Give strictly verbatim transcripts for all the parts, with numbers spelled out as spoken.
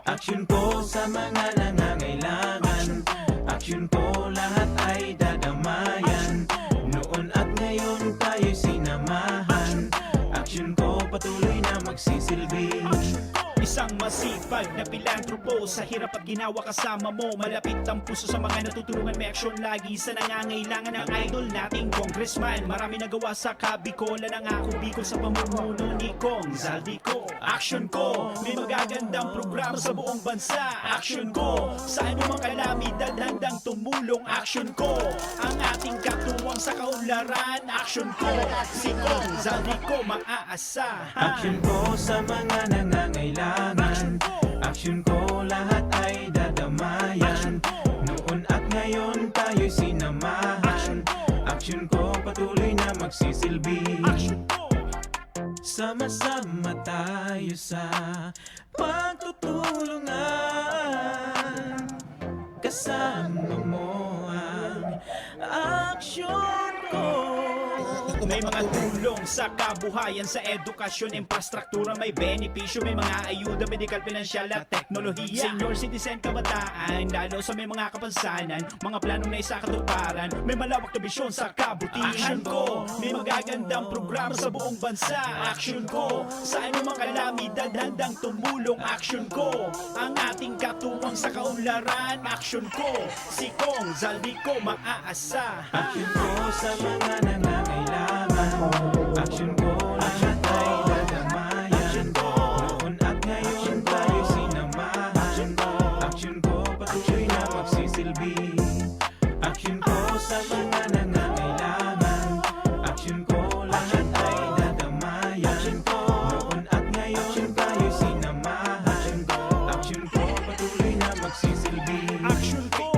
Aksyon ko sa mga nangangailangan. Aksyon ko, lahat ay dadamayan. Noon at ngayon tayo'y sinamahan. Aksyon ko, patuloy na magsisilbi. Isang masipag na pilantropo, sa hirap at ginawa kasama mo. Malapit ang puso sa mga natutulungan, may aksyon lagi sa nangangailangan. Ang idol nating congressman, marami nagawa sa Kabicol. Nangako Bicol sa pamumuno ni Cong Zaldy Co. Aksyon ko, may magagandang programa sa buong bansa. Aksyon ko, sa anumang kalamidad handang tumulong. Aksyon ko, ang ating katuwang sa kaunlaran. Aksyon ko, si Cong Zaldy Co maaasahan. Aksyon ko sa mga nangangailangan. Aksyon ko, lahat ay dadamayan. Noon at ngayon tayo'y sinamahan. Aksyon ko, patuloy na magsisilbi. Aksyon ko. Sama-sama tayo sa pagtutulungan. Kasama mo ang aksyon ko. May mga tulong sa kabuhayan, sa edukasyon, infrastruktura, may benepisyo, may mga ayuda, medikal, pinansyal at teknolohiya. Senior citizen, kabataan, lalo sa may mga kapansanan, mga planong naisakatuparan, may malawak na bisyon sa kabutihan. Aksyon ko, may magagandang programa sa buong bansa. Aksyon ko, sa anumang kalamidad handang tumulong. Aksyon ko, ang ating katuwang sa kaunlaran. Aksyon ko, si Cong Zaldy Co maaasahan. Aksyon ko sa mga nangangailangan. Aksyon ko, lahat ay dadamayan. Noon at ngayon tayo sinamahan. Aksyon ko, patuloy na magsisilbi. Aksyon ko sa mga nangangailangan. Aksyon ko, lahat ay dadamayan. Noon at ngayon tayo sinamahan. Aksyon ko, patuloy na magsisilbi. Aksyon ko.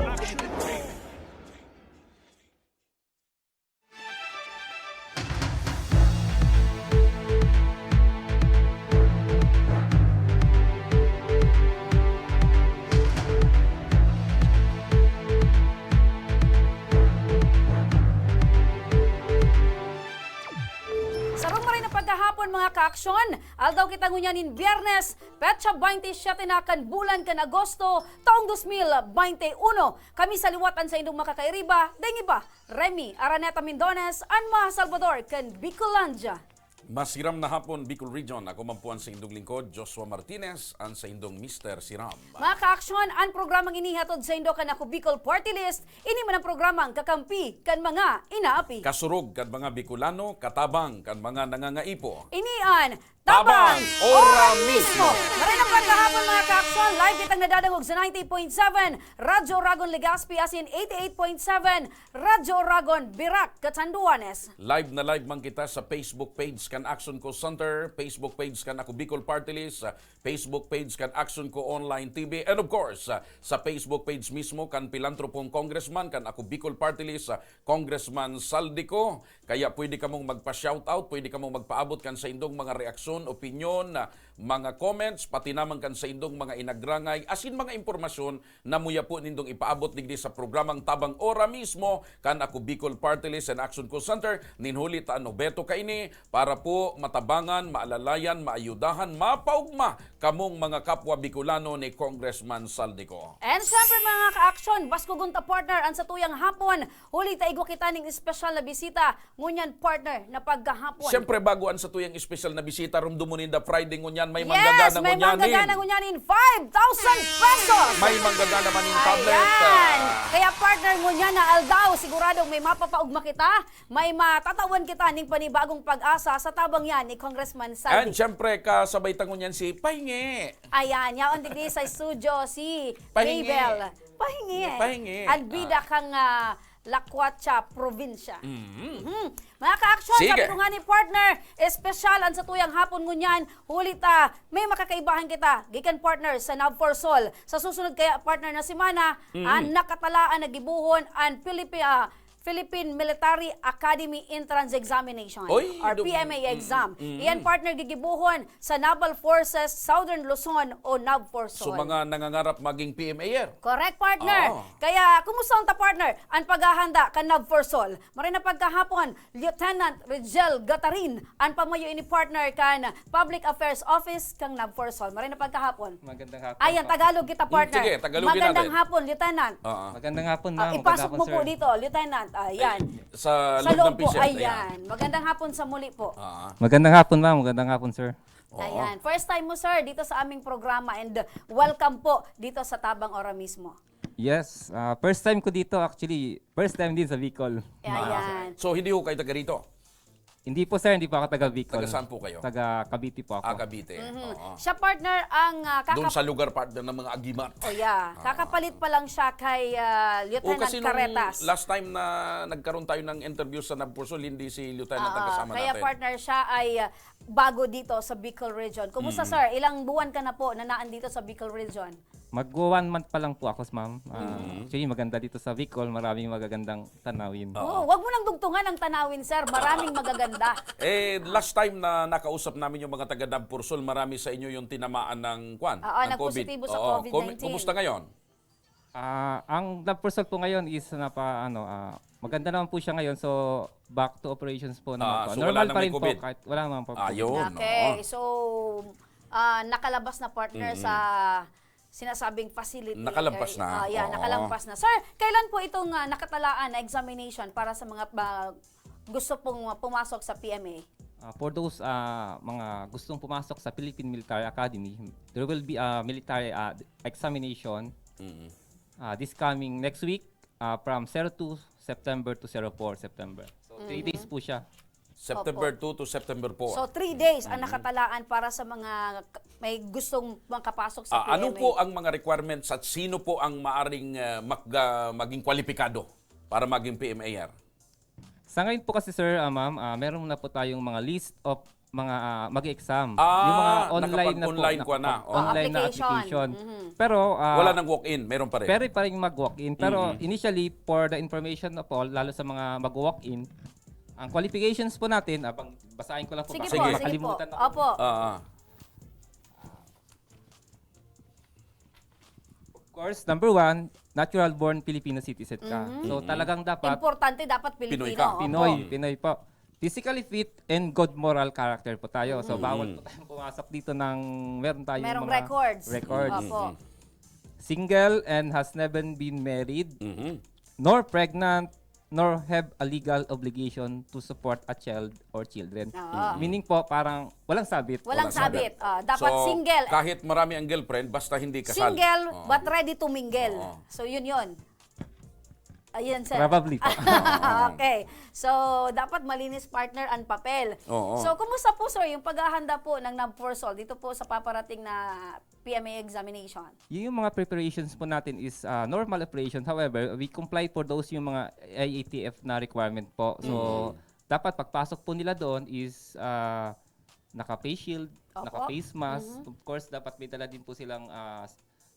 Sarong maray na pagkahapon, mga kaaksyon. Aldaw kita ngunyan nin Biyernes, petsa baynte siyete na kan bulan kan Agosto, taong dos mil baynte uno. Kami sa liwat an saindong makakairiba, daing iba, Remy Araneta Mindones, an mga Salvador kan Bicolandia. Masiram na hapon, Bicol Region. Ako man po an saindong lingkod, Joshua Martinez, an saindong Mister Siram. Mga kaaksyon, an programang ini hatod saindo kan Ako Bicol Party List. Ini man an programang kakampi kan mga inaapi. Kasurog kan mga Bicolano, katabang kan mga nangangaipo. Ini an Tabang Ora Mismo! Maray na pagkahapon, mga kaaksyon. Live kitang nadadangog sa ninety-eight point seven Radyo Oragon Legazpi asin eighty-eight point seven Radyo Oragon Virac, Catanduanes. Live na live man kita sa Facebook page kan Aksyon Ko Center, Facebook page kan Ako Bicol Party List, sa Facebook page kan Aksyon Ko Online T V, and of course, sa, sa Facebook page mismo kan Pilantropong Congressman kan Ako Bicol Party List, sa Congressman Zaldy Co. Kaya pwede kamong magpa-shoutout, pwede kamong magpaabot kan saindong mga reaksyon, opinyon, na mga comments, pati naman kan saindong mga inagrangay, asin mga impormasyon na muya po nindong ipaabot digdi sa programang Tabang Ora Mismo kan Ako Bicol Party List and Action Call Center, nin huli ta an obheto kaini para po matabangan, maalalayan, maayudahan, mapaugma kamong mga kapwa Bicolano ni Congressman Zaldy Co. And syempre, mga ka-action, baskog unta, partner, an satuyang hapon, huli ta igwa kita ning espesyal na bisita ngunyan, partner, na pagkahapon. Siyempre, bago an satuyang espesyal na bisita, rumdomon ninda, Friday ngunyan, may manggagana ngunyan in five thousand pesos! May manggagana man in tablet. Ayan. Ah. Kaya, partner, ngunyan na aldaw, siguradong may mapapaugma kita, may matatawan kita ning panibagong pag-asa sa tabang yan ni Congressman Zaldy. And siyempre, kasabay ta ngunyan si Pahingi. Ayan, yaon digdi sa studio si Pahingi. Mabel. Pahingi. Pahingi. An bida kan, ah, Lakwatsa Probinsya. Mhm. Mga ka-action, sige, sabi ko nga ni partner, espesyal an satuyang hapon ngunyan, huli ta may makakaibahan kita. Gikan, partner, sa Nav for Sol. Sa susunod kaya, partner, na semana, mhm, an nakatalaan na gibohon an Pilipi-, ah, Philippine Military Academy Entrance Examination Oy, or dum- P M A exam. Mm, mm. Iyan, partner, gigibuhon sa Naval Forces Southern Luzon o NAVFORSOL. So, mga nangangarap maging P M A er? Correct, partner. Oo. Kaya, kumusta unta, partner, an paghahanda kan NAVFORSOL? Maray na pagkahapon, Lieutenant Rigel Gatarin, an pamayo ini, partner, kan Public Affairs Office kan NAVFORSOL. Maray na pagkahapon. Magandang hapon Ayan, po. Tagalog kita, Mm, partner. sige, Tagalogin Magandang natin. hapon, Lieutenant. Oo. Magandang hapon, Ah, ma'am. Magandang ipasok hapon, mo po sir. dito, Lieutenant. Ayan. Ay, sa Sa loob loob ng po, P C F, ayan. ayan. Magandang hapon sa muli po. Ah. Magandang hapon, ma'am. Magandang hapon, sir. Oo. Ayan. First time mo, sir, dito sa aming programa, and welcome po dito sa Tabang Ora mismo. Yes, ah, first time ko dito, actually. First time din sa Bicol. Ayan. Ah, so, hindi ho kayo taga rito? Hindi po, sir. Hindi po ako taga Bicol. Taga saan po kayo? Taga Cavite po ako. Ah, Cavite. Mhm. Oo. Siya, partner, ang, ah, Doon kakap- sa lugar, partner, ng mga agimat. Oh, yeah. Ah. Kakapalit pa lang siya kay, ah, O, Lieutenant kasi nung Caretas. last time na nagkaroon tayo ng interview sa NAVFORSOL, hindi si Lieutenant ang Ah, kasama kaya, natin. partner, siya ay, ah, bago dito sa Bicol Region. Kumusta, Mm. sir? Ilang buwan ka na po na naan dito sa Bicol Region? Mag-one month pa lang po ako, ma'am. Ah, Mm. actually, maganda dito sa Bicol. Maraming magagandang tanawin. Oo. Oh, wag mo nang dugtungan ang tanawin, sir. Maraming magaganda. Eh, last time na nakausap namin yung mga taga NAVFORSOL, marami sa inyo yung tinamaan ng, kwan, Oo, ng COVID. nagpositibo sa Oo. COVID nineteen. Kumusta ngayon? Ah, ang NAVFORSOL po ngayon is napa-, ano, ah, maganda naman po siya ngayon. So, back to operations po naman Ah, po. so Normal wala nang pa may rin po, COVID? kahit wala naman po Ah, COVID. yun, Okay, oo. so, ah, nakalabas na, partner, Mm. sa sinasabing facility. Nakalagpas Kay-, na. ah, yeah, Oo. nakalagpas na. Sir, kailan po itong, ah, nakatalaan na examination para sa mga ba-, gusto pong pumasok sa P M A? Ah, for those, ah, mga gustong pumasok sa Philippine Military Academy, there will be a military, ah, examination, Mm. ah, this coming next week, ah, from zero two September to zero four September. So, three Mm. days po siya. September Opo. two to September four. So, three days ang Mm. nakatalaan para sa mga k-, may gustong makapasok sa Ah, ano P M A. po ang mga requirements at sino po ang maaring, ah, mag-, ah, maging kwalipikado para maging P M A er? Sa ngayon po kasi, sir, ah, ma'am, ah, meron na po tayong mga list of mga, ah, mag-exam. Ah, Yung mga online na po, nakapag-online naka-, ko na. Oh. online na Application. application. Mhm. Pero, ah, Wala nang walk-in, meron pa rin. pwede pa rin mag-walk-in. Pero Mm-mm. initially, for the information of all, lalo sa mga mag-walk-in, ang qualifications po natin, ah, bang-, basahin ko lang po, Sige baka po, sige po. makalimutan ako. Opo. Ah, ah. Of course, number one, natural born Filipino citizen ka. Mhm. So, Mhm. talagang dapat Importante, dapat Pinoy Pilipino. ka. Pinoy, Opo. Pinoy po. Physically fit and good moral character po tayo. So, Mhm. bawal po tayong pumasok dito ng meron tayong Merong mga records. records. Opo. Mhm. Single and has never been married, Mhm. nor pregnant, nor have a legal obligation to support a child or children. Oo. Meaning po, parang walang sabit. Walang Walang sabit. sabit. Ah, dapat So, single. kahit marami ang girlfriend, basta hindi kasal. Single, Oo. but ready to mingle. Oo. So, yun yun. Ayun, sir. Probably po. Okay. So, dapat malinis, partner, ang papel. Oo. So, kumusta po, sir, yung paghahanda po ng NAVFORSOL dito po sa paparating na P M A examination? Yung mga preparations po natin is, ah, normal operations. However, we comply for those yung mga I A T F na requirement po. So, Mm. dapat pagpasok po nila doon is, ah, naka-face shield, Opo. naka-face mask. Mhm. Of course, dapat may dala din po silang, ah,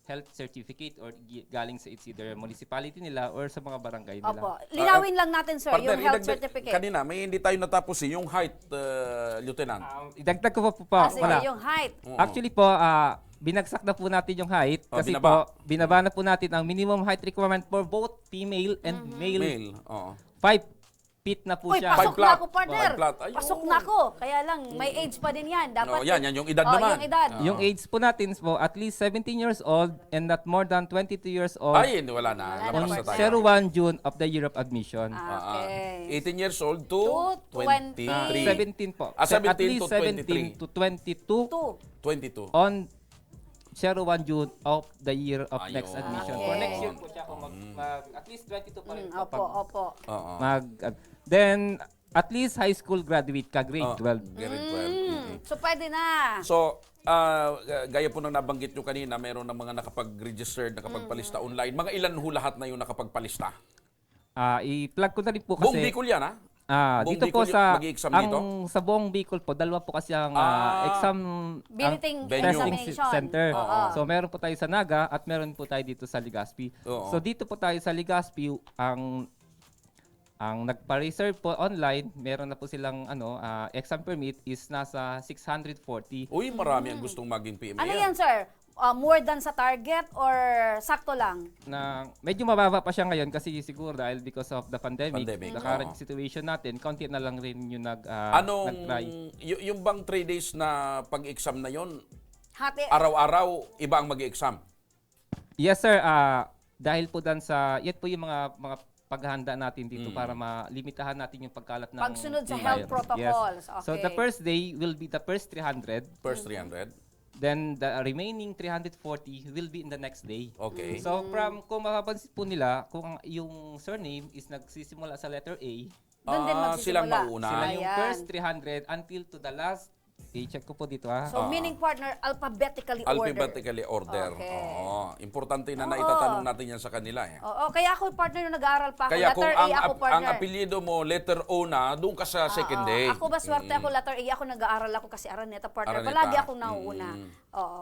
health certificate or gi-, galing sa, it's either municipality nila or sa mga barangay nila. Opo. Ah, Linawin ah, lang natin, sir, partner, yung health idagdag, certificate. kanina, may hindi tayo natapos eh, yung height, ah, Lieutenant. Ah, idagdag ko pa po, pa, Ah, sige, wala. yung height. Oo. Actually po, ah, binagsak na po natin yung height Oh, kasi binaba. po, binaba na po natin ang minimum height requirement for both female and Mhm. male. Male, oo. Five feet na po Uy, siya. pasok Five na flat. ako, partner. Five flat. Ayun. Pasok na ako. Kaya lang, may Mm. age pa din yan. Dapat No, yan, yan yung edad Oh, naman. yung edad. Oo. Yung age po natin po, at least seventeen years old and not more than twenty-two years old Ay, hindi, wala na. Wala na, Lampas na partner. tayo. zero one June of the year of admission. Ah, Ah, ah. okay. Eighteen years old to To twenty-three. twenty. Ah, seventeen po. Ah, Se-, at seventeen least to seventeen twenty-three. to twenty-two Two. Twenty-two. on zero one June of the year of Ayun. next admission. For Okay. next year po siya, kung mag-, Mm. mag-, at least twenty-two pa rin Mm, po opo, pag opo. Oo. mag-, uh, then, at least high school graduate ka, grade Oh, twelve. grade twelve. Mm. Mm-mm. So, pwede na. So, ah, ga-, gaya po ng nabanggit nyo kanina, meron ng mga nakapag-registered, nakapagpalista Mm. online. Mga ilan ho lahat na yung nakapagpalista? Ah, i-plug ko na rin po Buong kasi, Bicol yan, ha? ah, Buong dito po Bicol yung sa, mag-i-exam ang dito? sa buong Bicol po, dalawa po kasi ang, ah, Ah. exam, Billeting ang Venue. testing examination. center. Oo. So, meron po tayo sa Naga at meron po tayo dito sa Legazpi. Oo. So, dito po tayo sa Legazpi, ang Ang nagpa-reserve po online, meron na po silang ano, ah, exam permit is nasa six hundred forty. Uy, marami ang gustong maging P M A. Ano yan, sir? Ah, more than sa target or sakto lang? Na medyo mababa pa siya ngayon kasi siguro dahil because of the pandemic, Pandemic, the current oo. situation natin, kaunti na lang rin yung nag, ah, Anong, nag-try. y- yung bang three days na pag-exam na yon, Hati. araw-araw, iba ang mag-exam? Yes, sir. Ah, dahil po dan sa, yan po yung mga mga paghahanda natin dito Mm. para malimitahan natin yung pagkalat ng Pagsunod sa ng health virus. protocols. Yes. So the Okay. first day will be the first three hundred. First three hundred? Then the remaining three hundred forty will be in the next day. Okay. So from, kung mapapansin po nila, kung ang, yung surname is nagsisimula sa letter A, Doon din Ah, silang magsisimula. mauuna. sila yung Ayan. first three hundred until to the last. I-check ko po dito, ha. So, Ah. meaning, partner, alphabetically ordered. Alphabetically order. Okay. Oo. Importante na Oo. naitatanong natin yan sa kanila eh. Oo, kaya ako, partner, nung nag-aaral pa ako, Kaya kung letter A ang, ako, ap- partner. ang apelyido mo, letter O na, doon ka sa second Oo, day. Ako ba swerte Mm. ako, letter A ako nag-aaral ako kasi Araneta, partner. Araneta. Palagi akong nauuna. Mm. Oo.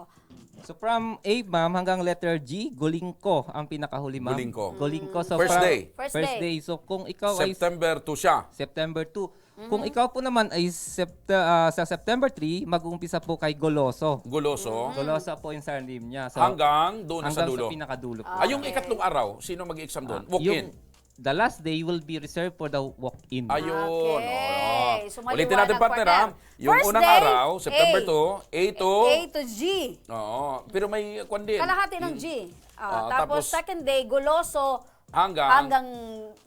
So from A, ma'am, hanggang letter G, Gulingko ang pinakahuli, ma'am. Gulingko. Gulingko. So First from day. First first day. day. So kung ikaw ay September two siya. September two. Kung ikaw po naman ay Sept- ah, sa September three, mag-uumpisa po kay Goloso. Guloso. Goloso po yung surname niya. So, Hanggang doon na sa hanggang dulo. sa pinakadulo po. Ah, Ay, yung okay. ikatlong araw, sino mag-exam doon? Ah, Walk-in. yung the last day will be reserved for the walk-in. Ayun. Okay. Oo. So, Ulitin natin, maliwanag, partner, partner. ha? Yung First unang day, araw, September A. two, A to... A to G. Oo. Pero may kwan din. Kalahati ng Mm. G. Ah, Ah, tapos, tapos, second day, Goloso, hanggang... hanggang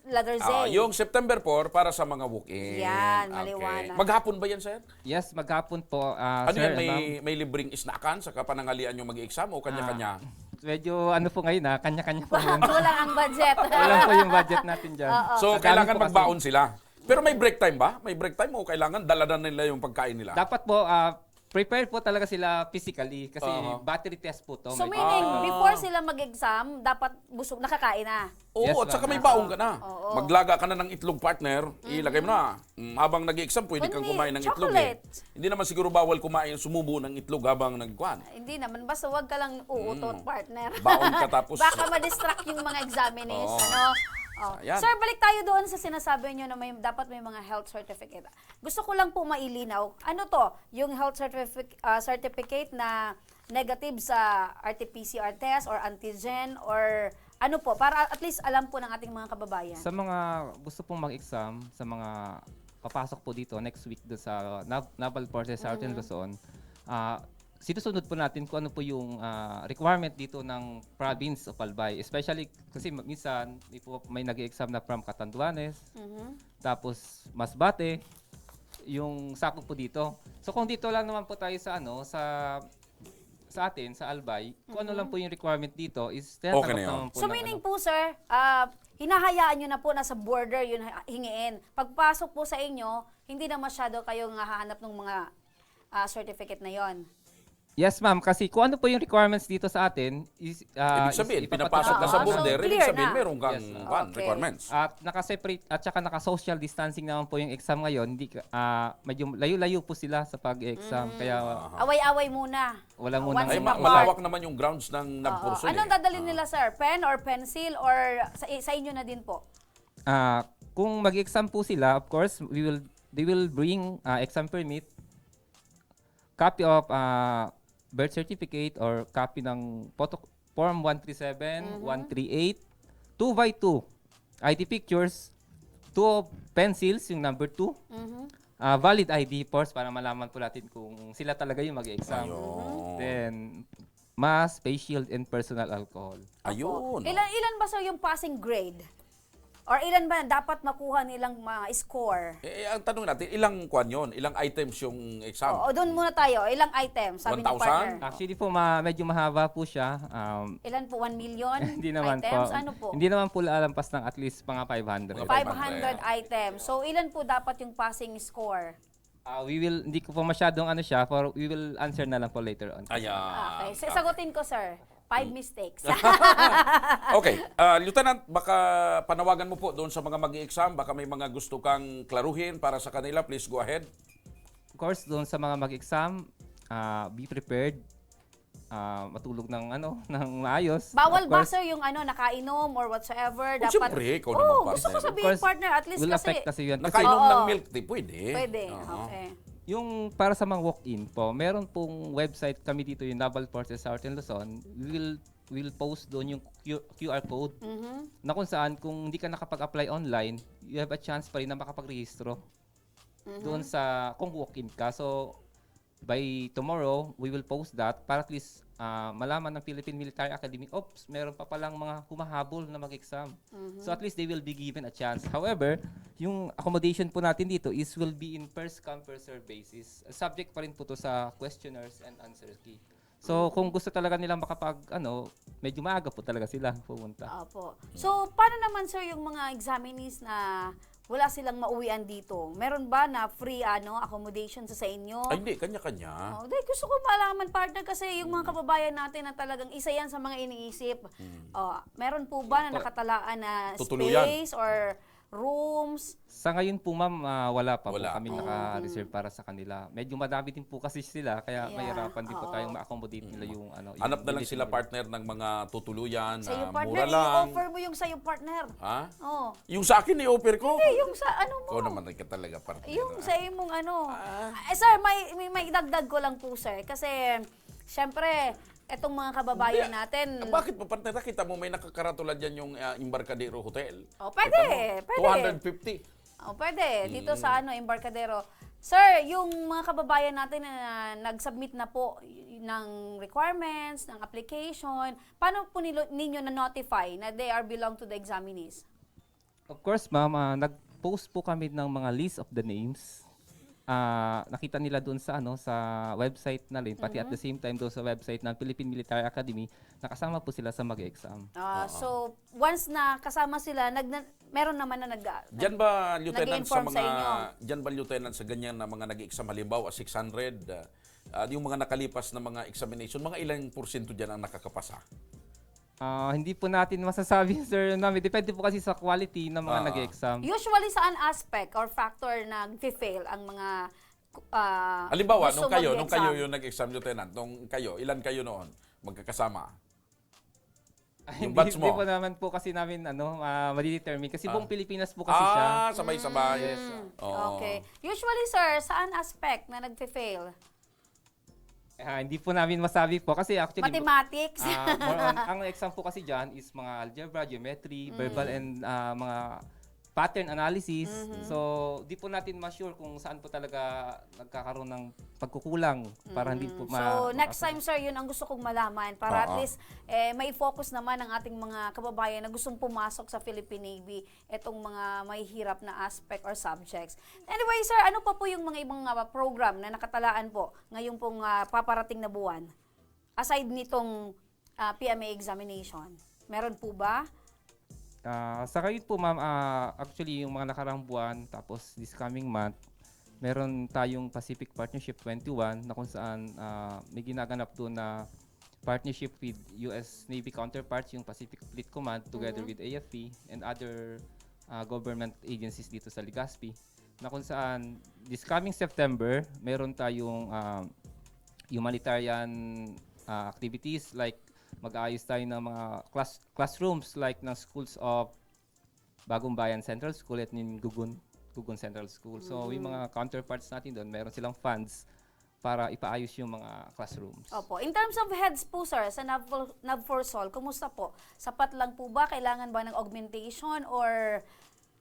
letter Z. Ah, yung September four para sa mga walk-in. Yan, Okay. maliwanag. Maghapon ba yan, sir? Yes, maghapon po, ah, Ano sir, yan? May, ma'am. may libreng snackan sa kapanaghalian yung mag-exam o kanya-kanya? Ah, medyo ano po ngayon, ah, kanya-kanya po muna. Kulang ang budget. Wala po yung budget natin dyan. Oo. So, Ang dami kailangan po kasi. magbaon sila. Pero may break time ba? May break time o kailangan dala na nila yung pagkain nila? Dapat po, ah, prepared po talaga sila physically kasi Aha. battery test po to. So May- meaning, Ah. before sila mag-exam, dapat busog, nakakain na. Oo, Yes, at saka ma'am. may baon ka na. Oo. Maglaga ka na ng itlog, partner. Ilagay mo na. Mm, habang nag-exam, pwede Pwede, kang kumain ng itlog chocolate. Eh. Hindi naman siguro bawal kumain, sumubo ng itlog habang nagkuhan. Hindi naman, basta wag ka lang uutot, Mm. partner. Baon ka tapos Baka ma-distract yung mga examinees, Oo. ano? Oh. Ayan. Sir, balik tayo doon sa sinasabi nyo na may, dapat may mga health certificate. Gusto ko lang po mailinaw, ano to? Yung health certific- ah, certificate na negative sa R T P C R test or antigen or ano po? Para at least alam po ng ating mga kababayan. Sa mga gusto pong mag-exam, sa mga papasok po dito next week do sa Nav- Naval Forces Southern Mhm. Luzon, ah, sinusunod po natin kung ano po yung ah, requirement dito ng province of Albay. Especially kasi ma- minsan may, po, may nag-exam na from Catanduanes, Mhm. tapos Masbate, yung sakop po dito. So kung dito lang naman po tayo sa ano, sa sa atin, sa Albay, kung ano lang po yung requirement dito is Okay tinatanggap na yun. naman po So ng meaning ano. po, sir, ah, hinahayaan nyo na po na sa border yun ha- hingiin. Pagpasok po sa inyo, hindi na masyado kayong hahanap ng mga ah, certificate na yon. Yes, ma'am. Kasi kung ano po yung requirements dito sa atin, is, ah, Ibig sabihin, is ipapatupad pinapasok ka po sa Ah, so border, clear ibig sabihin, na. meron kang Yes, sir. kwan, Okay. requirements. At naka-separate at saka naka-social distancing naman po yung exam ngayon. Hindi, ka- ah, medyo layo-layo po sila sa pag-exam. Mm. Kaya Aha. Away-away muna. wala muna. Once Ay, in ma- a malawak month. Naman yung grounds ng Oo. nag-pursue Anong eh. dadalhin nila, sir? Pen or pencil or sa, sa inyo na din po? Ah, kung mag-exam po sila, of course, we will they will bring ah, exam permit, copy of ah, birth certificate or copy ng photo form one three seven, Mhm. one three eight, two by two, I D pictures, two pencils, yung number two, Mhm. ah, valid I D forms para malaman po natin kung sila talaga yung mag-exam. Ayun. Then, mask, face shield, and personal alcohol. Ayun. Ilan, ilan ba, sir, yung passing grade? Or ilan ba dapat makuha nilang mga score? Eh, ang tanong natin, ilang kwan yun? Ilang items yung exam? Oo, doon muna tayo. Ilang items? Sabi ni One thousand? partner. Actually po, ma- medyo mahaba po siya. Um, Ilan po? One million hindi naman items? po. Ano po? Hindi naman po lalampas ng at least mga five hundred. Mga Five hundred items. So, ilan po dapat yung passing score? Ah, we will, hindi ko po masyadong ano siya, for we will answer na lang po later on. Ayan. Okay. So, sagutin ko, sir. Five mistakes. Okay. Ah, Lieutenant, baka panawagan mo po doon sa mga mag-exam, baka may mga gusto kang klaruhin para sa kanila, please go ahead. Of course, doon sa mga mag-exam, ah, be prepared. ah, matulog ng ano, ng maayos. Bawal Of ba, course, sir, yung ano, nakainom or whatsoever? Oh, siyempre, ikaw Oo, naman, gusto ko partner. sabihin, Will partner, at affect, least will kasi, affect kasi yun. Kasi, Nakainom Oo. ng milk tea, pwede. Pwede, Oo. okay. Yung para sa mga walk-in po, meron pong website kami dito, yung Naval Forces Southern Luzon. We will, we will post doon yung Q- QR code Mhm. na kung saan, kung hindi ka nakapag-apply online, you have a chance pa rin na makapagrehistro Mhm. doon sa, kung walk-in ka. So, by tomorrow, we will post that para at least ah, malaman ng Philippine Military Academy, oops, meron pa palang mga humahabol na mag-exam. Mhm. So at least they will be given a chance. However, yung accommodation po natin dito is will be in first come, first serve basis. Subject pa rin po to sa questionnaires and answer key. So kung gusto talaga nilang makapag, ano, medyo maaga po talaga sila pumunta. Opo. So, paano naman, sir, yung mga examinees na wala silang mauwian dito? Meron ba na free, ano, accommodation sa, sa inyo? Ay, hindi. Kanya-kanya. Oh, dahil gusto ko malaman, partner, kasi yung mga kababayan natin na talagang isa yan sa mga iniisip. Oh, meron po ba na nakatalaan na Tutuluyan. space or rooms? Sa ngayon po, ma'am, ah, wala pa Wala. po kaming Oo. naka-reserve para sa kanila. Medyo madami din po kasi sila, kaya Yeah. mahirapan din po Oo. tayong ma-accommodate nila yung ano, yung Hanap na lang ability sila, nila. Partner, ng mga tutuluyan na Sa'yo, partner, mura lang. i-offer mo yung sa'yo, partner. Ha? Oh. Yung sa akin, i-offer ko. Hindi, yung sa ano mo. Ikaw naman ka talaga, partner. Yung ah. sa imong ano. Eh, sir, may, may, may idagdag ko lang po, sir. Kasi, syempre, etong mga kababayan Hindi, natin. Bakit pa, partner? Nakita mo, may nakakaratula dyan yung ah, Embarcadero Hotel. Oh, pwede, Kita mo? pwede. two hundred fifty. Oh, pwede. Dito sa ano, Embarcadero. Sir, yung mga kababayan natin na nag-submit na po ng requirements, ng application, paano po nilo, ninyo na-notify na they are belong to the examinees? Of course, ma'am, ah, nag-post po kami ng mga list of the names. Ah, nakita nila doon sa ano, sa website na rin, pati at the same time doon sa website ng Philippine Military Academy, nakasama po sila sa mag-exam. Ah, so, once na kasama sila, nag, na, meron naman na nag... Diyan ba, Lieutenant, sa nag-i-inform sa mga... inyo? Diyan ba, Lieutenant, sa ganyan na mga nag-exam, halimbawa, six hundred, ah, ah, yung mga nakalipas na mga examination, mga ilang porsyento dyan ang nakakapasa? Ah, hindi po natin masasabi, sir, namin. Depende po kasi sa quality ng mga Ah. nag-exam. Usually, saan aspect or factor nag-fail ang mga ah, Halimbawa, gusto nung kayo, nung mag-exam? kayo yung nag-exam, Lieutenant, nung kayo, ilan kayo noon magkakasama? Ay, Yung hindi, batch hindi mo? po naman po kasi namin ano, ah, madidetermine. Kasi Ah. buong Pilipinas po kasi siya. Ah, sabay-sabay. Mm, Oo. Okay. Usually, sir, saan aspect na nagfe-fail? Ah, hindi po namin masabi po kasi actually Mathematics? ah, more on, ang exam po kasi dyan is mga algebra, geometry, verbal and ah, mga pattern analysis. So, di po natin ma-sure kung saan po talaga nagkakaroon ng pagkukulang para hindi po ma- So, next makasama. Time, sir, yun ang gusto kong malaman para at Oo. least eh, may focus naman ang ating mga kababayan na gustong pumasok sa Philippine Navy, itong mga mahihirap na aspect or subjects. Anyway, sir, ano pa po yung mga ibang ah, program na nakatalaan po ngayong pong ah, paparating na buwan? Aside nitong ah, P M A examination, meron po ba? Ah, sa ngayon po, ma'am, ah, actually, yung mga nakarang buwan, tapos this coming month, meron tayong Pacific Partnership twenty-one na kung saan ah, may ginaganap doon na partnership with U S Navy counterparts, yung Pacific Fleet Command, together with A F P and other ah, government agencies dito sa Legazpi, na kung saan this coming September, meron tayong ah, humanitarian ah, activities like mag-aayos tayo ng mga class, classrooms like ng schools of Bagong Bayan Central School at nin Gugun, Gugun Central School. So, yung mga counterparts natin doon, meron silang funds para ipaayos yung mga classrooms. Opo. In terms of heads po, sir, sa Nav, Navforsol, kumusta po? Sapat lang po ba? Kailangan ba ng augmentation or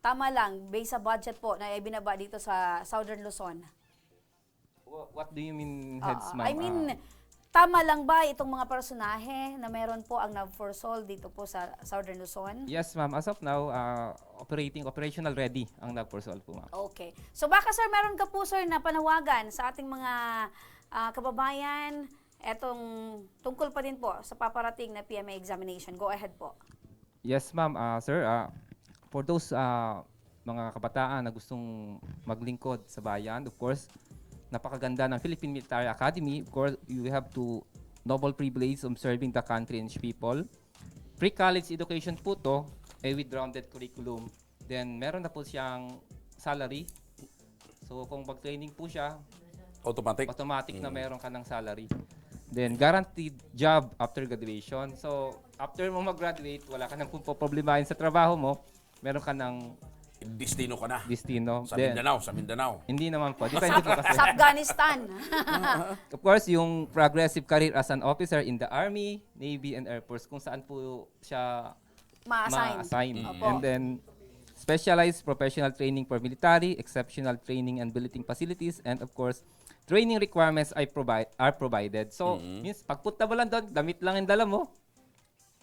tama lang based sa budget po na ibinaba dito sa Southern Luzon? Wha- What do you mean, heads, Oo. ma'am? I mean, Ah, tama lang ba itong mga personahe na meron po ang Navforsol dito po sa Southern Luzon? Yes, ma'am. As of now, ah, operating, operational ready ang Navforsol po, ma'am. Okay. So baka, sir, meron ka po, sir, na panawagan sa ating mga ah, kababayan etong tungkol pa din po sa paparating na P M A examination. Go ahead po. Yes, ma'am. Ah, sir, ah, for those ah, mga kabataan na gustong maglingkod sa bayan, of course, napakaganda ng Philippine Military Academy. Of course, you have to noble privilege of serving the country and its people. Pre-college education po to, eh, with rounded curriculum. Then, meron na po siyang salary. So, kung mag-training po siya, Automatic. automatic na meron ka ng salary. Then, guaranteed job after graduation. So, after mo mag-graduate, wala ka nang poproblemahin sa trabaho mo, meron ka ng Destino ka na. Destino. Sa Then, Mindanao, sa Mindanao. Hindi naman po. Depende po kasi. Sa Afghanistan. Of course, yung progressive career as an officer in the Army, Navy, and Air Force, kung saan po siya Ma-assign. ma-assign. Opo. And then, specialized professional training for military, exceptional training and billeting facilities, and of course, training requirements are, provide, are provided. So, Mm. means, pagpunta mo lang doon, damit lang yung dala mo,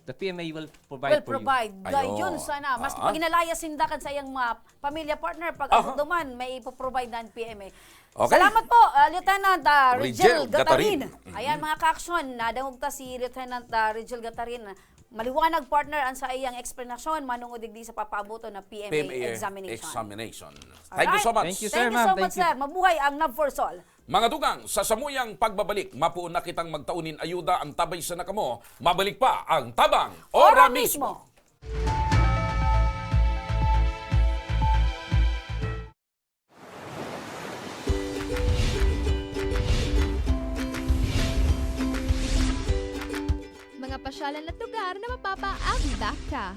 the P M A will provide Will for you. provide. Ayun. Gayon sana. Mas Ah. pag inalaya sinda kan sa iyang mga pamilya partner, pag Aha. ano duman, may ipoprovide na ang P M A. Okay. Salamat po, ah, Lieutenant, ah, Rigel Rigel Gatarin. Gatarin. Mhm. Ayan, mga ka-aksyon, nadangog ta si Lieutenant, ah, Rigel Gatarin. Maliwanag, partner, ang sa iyang eksplanasyon, manungod digdi sa papaaboton na P M A P M A examination. examination. Thank you Alright. so much. Thank you, sir, Thank you ma'am. so Thank much, you. sir. Mabuhay ang Love for Soul. Mga dugang, sa samuyang pagbabalik, mapuon na kitang magtao nin ayuda, ang tabay sana kamo. Mabalik pa ang Tabang Ora Ora mismo. mismo. Mga pasyalan at lugar na mapapaabot ka.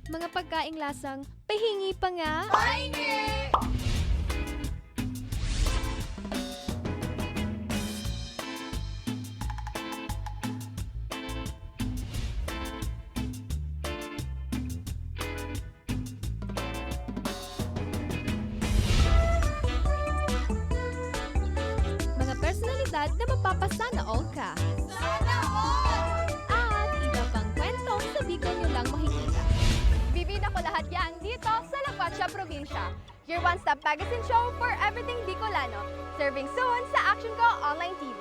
Mga pagkaing lasang pahingi pa nga. Pahingi! Mga personalidad na mapapasana all ka. Sana all! At iba pang kwentong sa Bicol nyo lang makikita. Bibida ko lahat yan dito sa La Cuacha Provincia. Your one-stop magazine show for everything Bicolano. Serving soon sa Action Ko Online T V.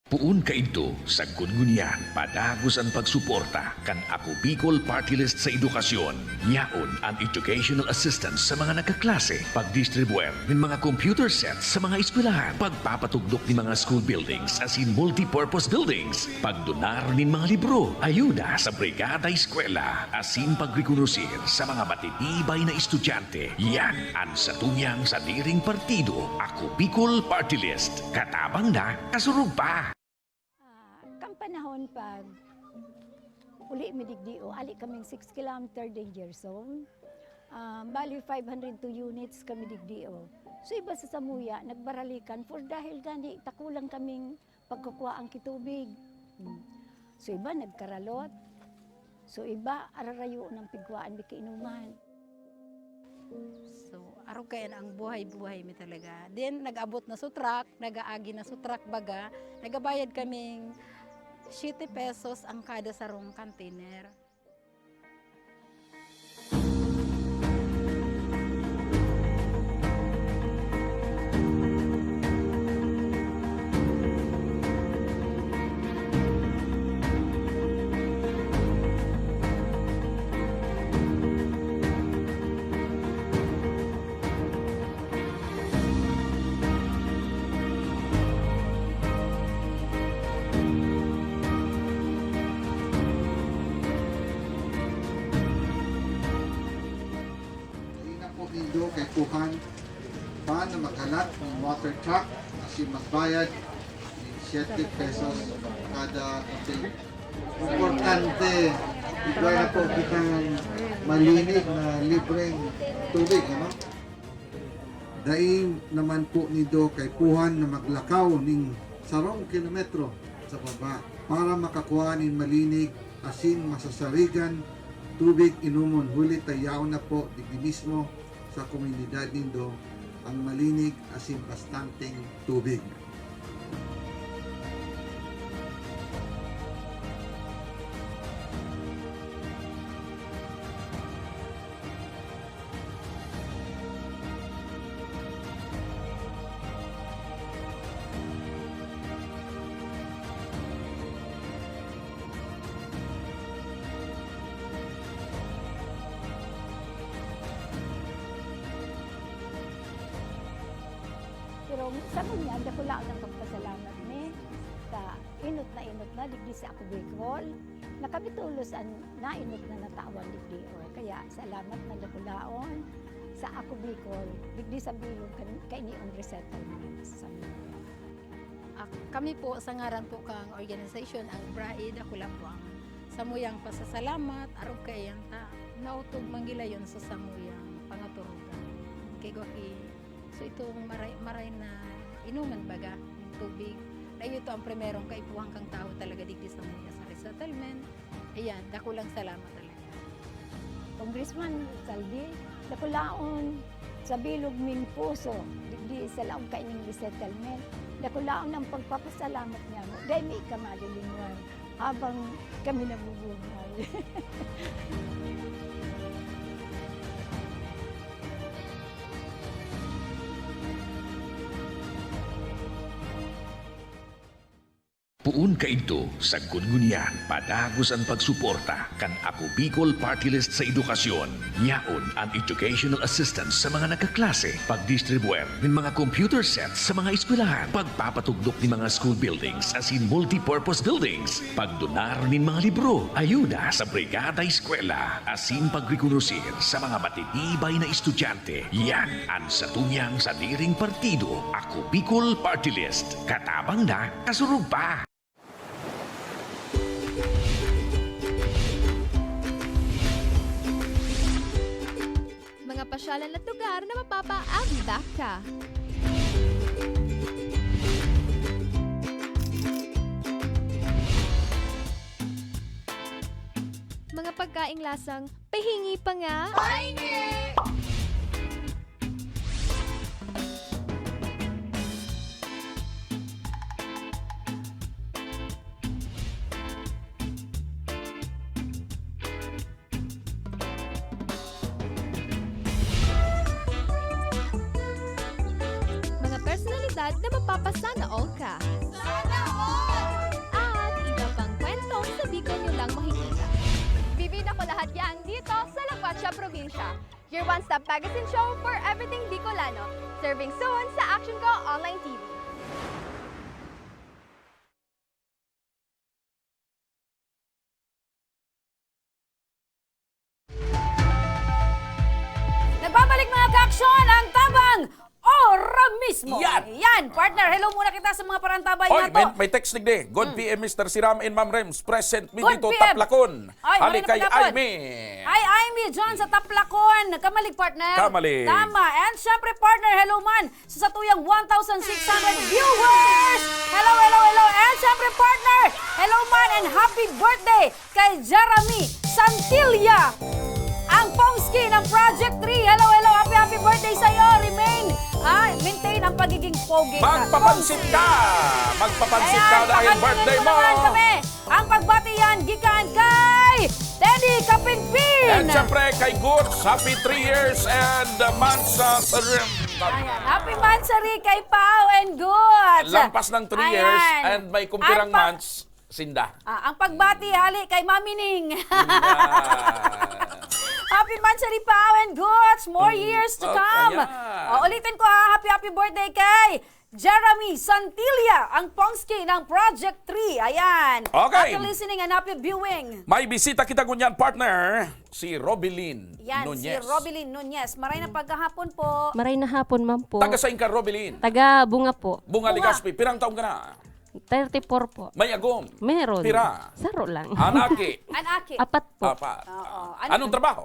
Poon kaidto, sagkod ngunyan, padagos an pagsuporta kan Ako Bicol Party List sa edukasyon. Yaon an educational assistance sa mga nagkaklase, pagdistribwer nin mga computer sets sa mga eskwelahan, pagpapatugdok nin mga school buildings asin multipurpose buildings, pagdonar nin mga libro, ayuda sa Brigada Eskwela, asin pagrekonosir sa mga matitibay na estudyante. Yan an satuyang sadiring partido, Ako Bicol Party List. Katabang na, kasurog pa! Ah, kan panahon pag uli mi digdi, o, ali kaming six kilometer danger zone. Ah, bali, five hundred two units kami digdi, o. So, iba sa samuya, nagbaralikan for dahil gani, takulang kaming pagkukua ang kitubig. Hmm. So, iba nagkaralot. So, iba ararayo ng pigwaan di kainuman. So, arog kayan ang buhay-buhay mi talaga. Then, nag-abot na sa truck, nag-aagi na sa truck baga, nagabayad kaming siete pesos ang kada sarong container. Dai na po nindo kaipuhan pa na maghalat nin water truck asin magbayad nin siete pesos kada container. Importante, igwa na po kitang malinig na libreng tubig, ano? Dai naman po nindo kaipuhan na maglakaw nin sarong kilometro sa baba para makakua nin malinig asin masasarigan tubig inomon, huli ta yaon na po digdi mismo sa komunidad nindo ang malinig asin bastanteng tubig. Pero sa ngunyan, dakula ang nagpapasalamat mi sa Tainot na digdi sa Ako Bicol, na kami tolos an nainot na natawan digdi. O, kaya salamat na dakulaon sa Ako Bicol, digdi sa bilog kan, kaini an resettlement sa Samuyang. Ak-, kami po, sa ngaran po kang organisasyon, ang BRAE, dakula po ang samuyang pasasalamat, arog kaiyan ta, nautog man gilayon sa samuyang pangaturugan. Kay gwa ki So, itong maray, maray na inuman baga, yung tubig, na ito ang primerong kaipuhan kang tao talaga digdi sa Manila, sa resettlement. Ayan, dakulang salamat talaga. Congressman Saldi, dakulaon sa bilog nin puso, digdi sa laog kaining resettlement, dakulaon ang pagpapasalamat niya. Dai mi ka malilinwan. Habang kami nabubuhay. Poon kaidto, sagkod ngunyan, padagos an pagsuporta kan Ako Bicol Party List sa edukasyon. Yaon an educational assistance sa mga nagkaklase, pagdistribuer nin mga computer sets sa mga eskwelahan, pagpapatugdok nin mga school buildings asin multipurpose buildings, pagdonar nin mga libro, ayuda sa Brigada Eskwela, asin pagrekonosir sa mga matitibay na estudyante. Yan an satuyang sadiring partido, Ako Bicol Party List. Katabang na, kasurog pa! Mga pasyalan at lugar na mapapaabibak ka. Mga pagkaing lasang pahingi pa nga. Pahingi! Mga personalidad na mapapasana all ka. Sana all! At iba pang kwento sa Bicol nyo lang makikita. Bibida ko lahat yan dito sa La Cuatcha Probinsya. Your one-stop magazine show for everything Bicolano. Serving soon sa Action Ko Online T V. Nagbabalik, mga kaaksyon, ang Tabang Ora Mismo. Yan. Yan, partner. Hello muna kita sa mga parantabay Oy, nato. May, may text digdi. Good Mm. P M, Mister Siram and Ma'am Rems. Present mi Good dito, P M. Taplacon. Ay, Hali magandang kay Taplacon. Aimee. Ay, Aimee, dyan sa Taplacon. Kamalig, partner. Kamalig. Tama. And syempre, partner, hello man sa satuyang one thousand six hundred viewers. Hello, hello, hello. And syempre, partner, hello man and happy birthday kay Jeremy Santilla, ang Pongski ng Project three. Hello, hello. Happy, happy birthday sa iyo. Remain, ah, maintain ang pagiging pogi ka. Magpapansit ka. Magpapansit ka Ayan, dahil pakinggan birthday mo mo. naman kami. Ang pagbati yan gikan kay Teddy Kapinpin. And syempre kay Goots, happy three years and, uh, months, uh, sa Ayan. Happy monthsary kay Pao and Goots. Lampas ng three years Ayan. and may kumpirang Ang pa- months, sinda. Ah, ang pagbati hali kay Mami Ning. Sinda. Happy monthsary, Pao and Goots. More Mm. years to Oh, come. ayan. Oh, ulitin ko ha, happy, happy birthday kay Jeremy Santilla, ang Pongski ng Project three. Ayan. Okay. Happy listening and happy viewing. May bisita kita ngunyan, partner, si Robilin Yan, Nunez. si Robilin Nunez. Maray na pagkahapon po. Maray na hapon, ma'am po. Taga saan ka, Robilin? Taga Bunga po. Bunga, Bunga. Legazpi. Pirang taon ka na? Thirty-four po. May agom? Meron. Pira? Saro lang. Anaki? Anaki? Apat po. Apat. Oo. Ah, Ano anong po? trabaho?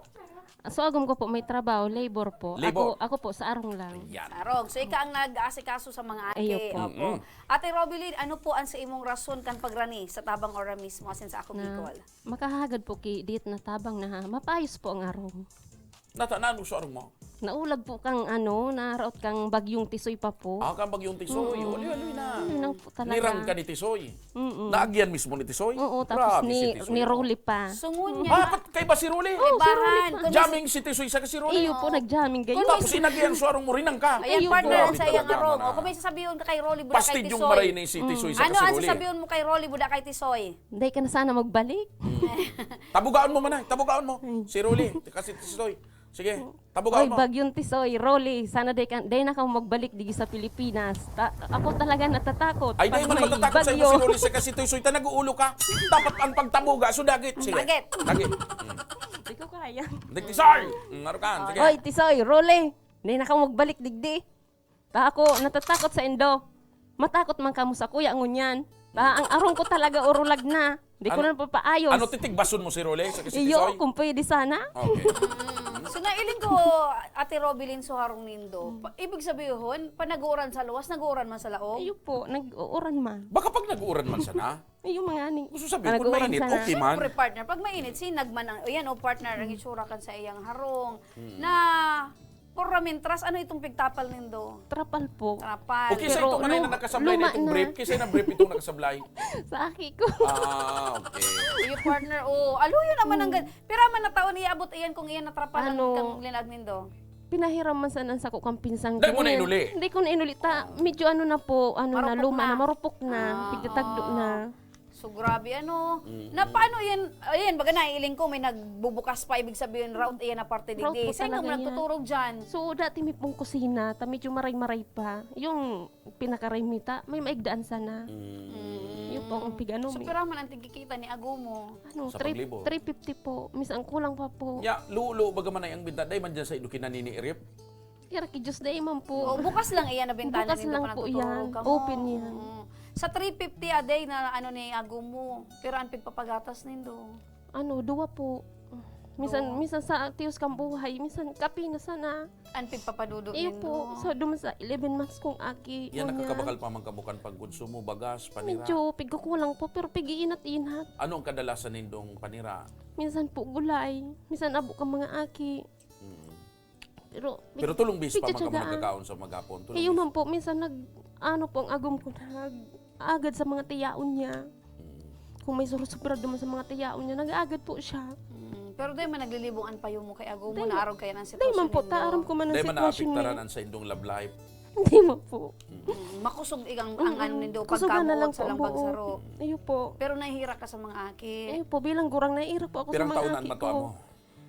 So, agom ko po, may trabaho, labor po. Labor. Ako, ako po, sa arong lang. Yan. Sa arong. So, ika ang nag-aasikaso sa mga aki. Iyo po. Opo. Mm-mm. Ate Robilin, ano po ang sa imong rason kan pagrani sa Tabang Ora Mismo, asin sa Ako Na Bicol? makahagad po ki, dit na tabang na ha, mapayos po ang arong. Nata-, nano sa arong mo? Naulag po kang ano, naraot kang bagyong Tisoy pa po. Ah, kang bagyong Tisoy. Mm-mm. Uli-uli na. Yun lang po talaga. Nirang ka ni Tisoy. Mm-mm. Naagyan mismo ni Tisoy? Oo, tapos Grabe ni, si Tisoy, ni oh. Rolly pa. Sungon niya. Ah, pat-, kay ba si Rolly? Oo, si Rolly Ibahan. pa. Kundi Jamming si Tisoy sa si Rolly. Iyo po, nagjamming ganyan. Tapos inagihan sa arong mo rin ang ka. Ayan, Ayun partner, po. ang Grabe sayang talaga, arong. man, O, kung may ah. sasabihin ka kay Rolly, buda kay Pastidyong Tisoy. maray ni si Mm. Tisoy sa Ano si ang Rolly. sasabihin mo kay Rolly, buda kay Tisoy? Hindi ka na sana magbalik. Mm. Tabugaon mo man, ay. Tabugaon mo. Ay. Si Rolly, kasi si Tisoy. Sige, tabugaon Oy, mo. Bagyong Tisoy, Rolly, sana day ka, day na ka magbalik digi sa Pilipinas. Ta-, ako talaga natatakot Ay, pag dahil mo may natatakot sa bagyo. Imo si Rolly sa kasi Tisoy, ta nag-uulo ka. Dapat ang pagtabuga, so dagit. Sige. Dagit. Dagit. Di ko kaya. Dagit, Tisoy! Mm, arukan, sige. Oy, Tisoy, Rolly, day na ka magbalik digdi. Ta ako, natatakot sa indo. Matakot man kamo sa kuya ngunyan. Ta ang arong ko talaga urulag na. Di ko Ano? na papaayos. Ano, titigbason mo si Rolly sa kasi Iyo, Tisoy? Kung pwede sana. Okay. So, nailing ko, Ate Robilin, so harong nindo. Pa- ibig sabihin, pag nag-uuran sa luwas, nag-uuran man sa laog? Iyo po, nag-uuran man. Baka pag nag-uuran man sana? Iyo, mga ani. Gusto sabihin, kung Nag-uuran mainit, sana. Okay man. Siyempre, partner, pag mainit, sinag man ang, ayan, o partner, ang itsura kan sa iyang harong. Na, por mintras, ano itong pigtapal nindo? Trapal po. Trapal. Okay, sa Pero itong ano lu-, na nakasablay na luma itong na. Brief? Kasi na brief itong nakasablay. Sa aki ko. Ah, okay. Iyo, partner, oh, aluyo naman ang gan-, pira man na taon iabot iyan kung iyan natrapal ang Ano? kang linag nindo? Pinahiram man sana sa ko kang pinsang Dahil mo ko. na inuli? Hindi ko na inuli. Ta, medyo ano na po, ano na, Marupok luma na. na, marupok na, Ah. pigtatagdo na. So, grabe, ano? Mm. Na paano yan? Ayan, baga naiiling ko, may nagbubukas pa, ibig sabihin, route iyan na parte Route digdi. po Saan ka talaga mo yan. nagtuturog dyan? So, dati may pong kusina, ta medyo maray-maray pa. Yung pinakaray mita, may maigdaan sana. Mm. Yun po ang pig-ano So, mi. pira man ang tigkikita ni Ago mo? Ano, Sa three, paglibot. three fifty po. Misan kulang pa po. Ya, lulo, baga man ay ang binta, dahil man dyan sa ido kinaniniirip. Kaya ki Diyos, dahil man po. O, bukas lang iyan na bintana Bukas nindo lang pa po nagtuturog yan. ka mo. Open yan. Mm. Sa three fifty a day na ano ni Ago mo, pero ang pigpapagatas nindo? Ano, duwa po. Minsan, Duwa. minsan sa tios kang buhay, minsan kape na sana. Ang pigpapadudot Iyo nindo? po, sa duman sa eleven months kong aki. Yan, ngunyan. Nakakabakal pa man kabukan pagkonsumo, bagas, panira. Medyo, pigkukulang po, pero pig-iinat-inat. Ano ang kadalasan nindong panira? Minsan po gulay, minsan abo ka mga aki. Mm. Pero, Pero tulong bis pa man kamo nagkakaon sa magapon, tulong Iyo bis. man po, minsan nag, ano po, ang agom ko nag-agad sa mga tiyaon niya. Mm. Kung may surusubra duman sa mga tiyaon niya, nag-agad po siya. Mm. Pero dai man naglilibong an payo mo kay agom mo, Dai man. naarog kaya ng Dai man sitwasyon po, ninyo? ta, aram ko man ang Dai man sitwasyon naapektaran niya. ang sa indong love life. Hindi man po. Mm. Mm. Makusog ikang ang Mm. ano nindo, Kusugan na pagkabuot lang sa po ang lambag buo. saro. Iyo po. Pero nahihira ka sa mga aki. Iyo po, bilang gurang, nahihira po ako sa Pirang mga taon na aki ang matuwa ko. mo?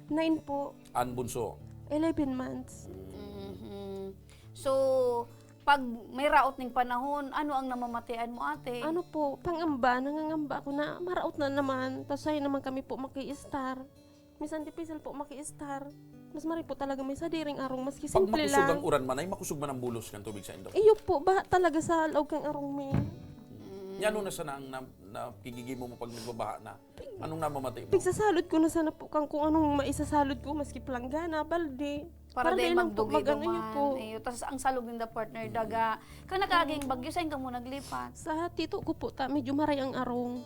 Nine po. Ang bunso? Eleven months. Mhm. So, pag may raot ning panahon, ano ang namamatean mo, ate? Ano po, pangamba, nangangamba ako na maraot na naman, tas sayo naman kami po maki-star. Minsan difícil po maki-star. Mas maray po talaga may sadiring arong, maski Pag simple makusog lang. ang uran man, ay makusog man ang bulos kan tubig sa indo. Iyo po, baha talaga sa laog kang arong mi. Mm. Yan, ano na sana ang na, nakikigimo mo pag nagbabaha na? Anong namamati mo? Pigsasalod ko na sana po kang kung anong maisasalod ko, maski planggana, balde. Para Para dai dai lang po magdugi mag-ano, iyo duman. po. Iyo, tas ang salog ninda, partner, Mm. daga. Kan nakaaging bagyo, saan ka mo naglipat? Sa tito ko po, ta, medyo maray ang arong.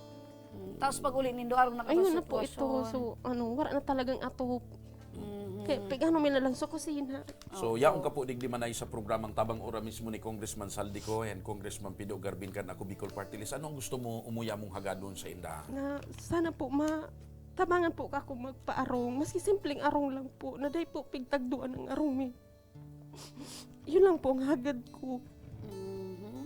Mm. Tapos pag uli nindo, arong na Ayun na po ito. sitwasyon. So, ano, wala na talagang atop. Mhm. Kaya pig-ano mi na lang sa kusina. So, Opo. yaon ka po digdi manay sa programang Tabang Ora mismo ni Congressman Saldico and Congressman Pido Garbin kan Ako Bicol Party List. Ano ang gusto mo, umuya mong hagadon sa inda? Na sana po ma-, tabangan po ka ako magpaarong. Maski simpleng arong lang po, na dai po pigtagduan ang arong mi. Yun lang po ang hagad ko. Mhm.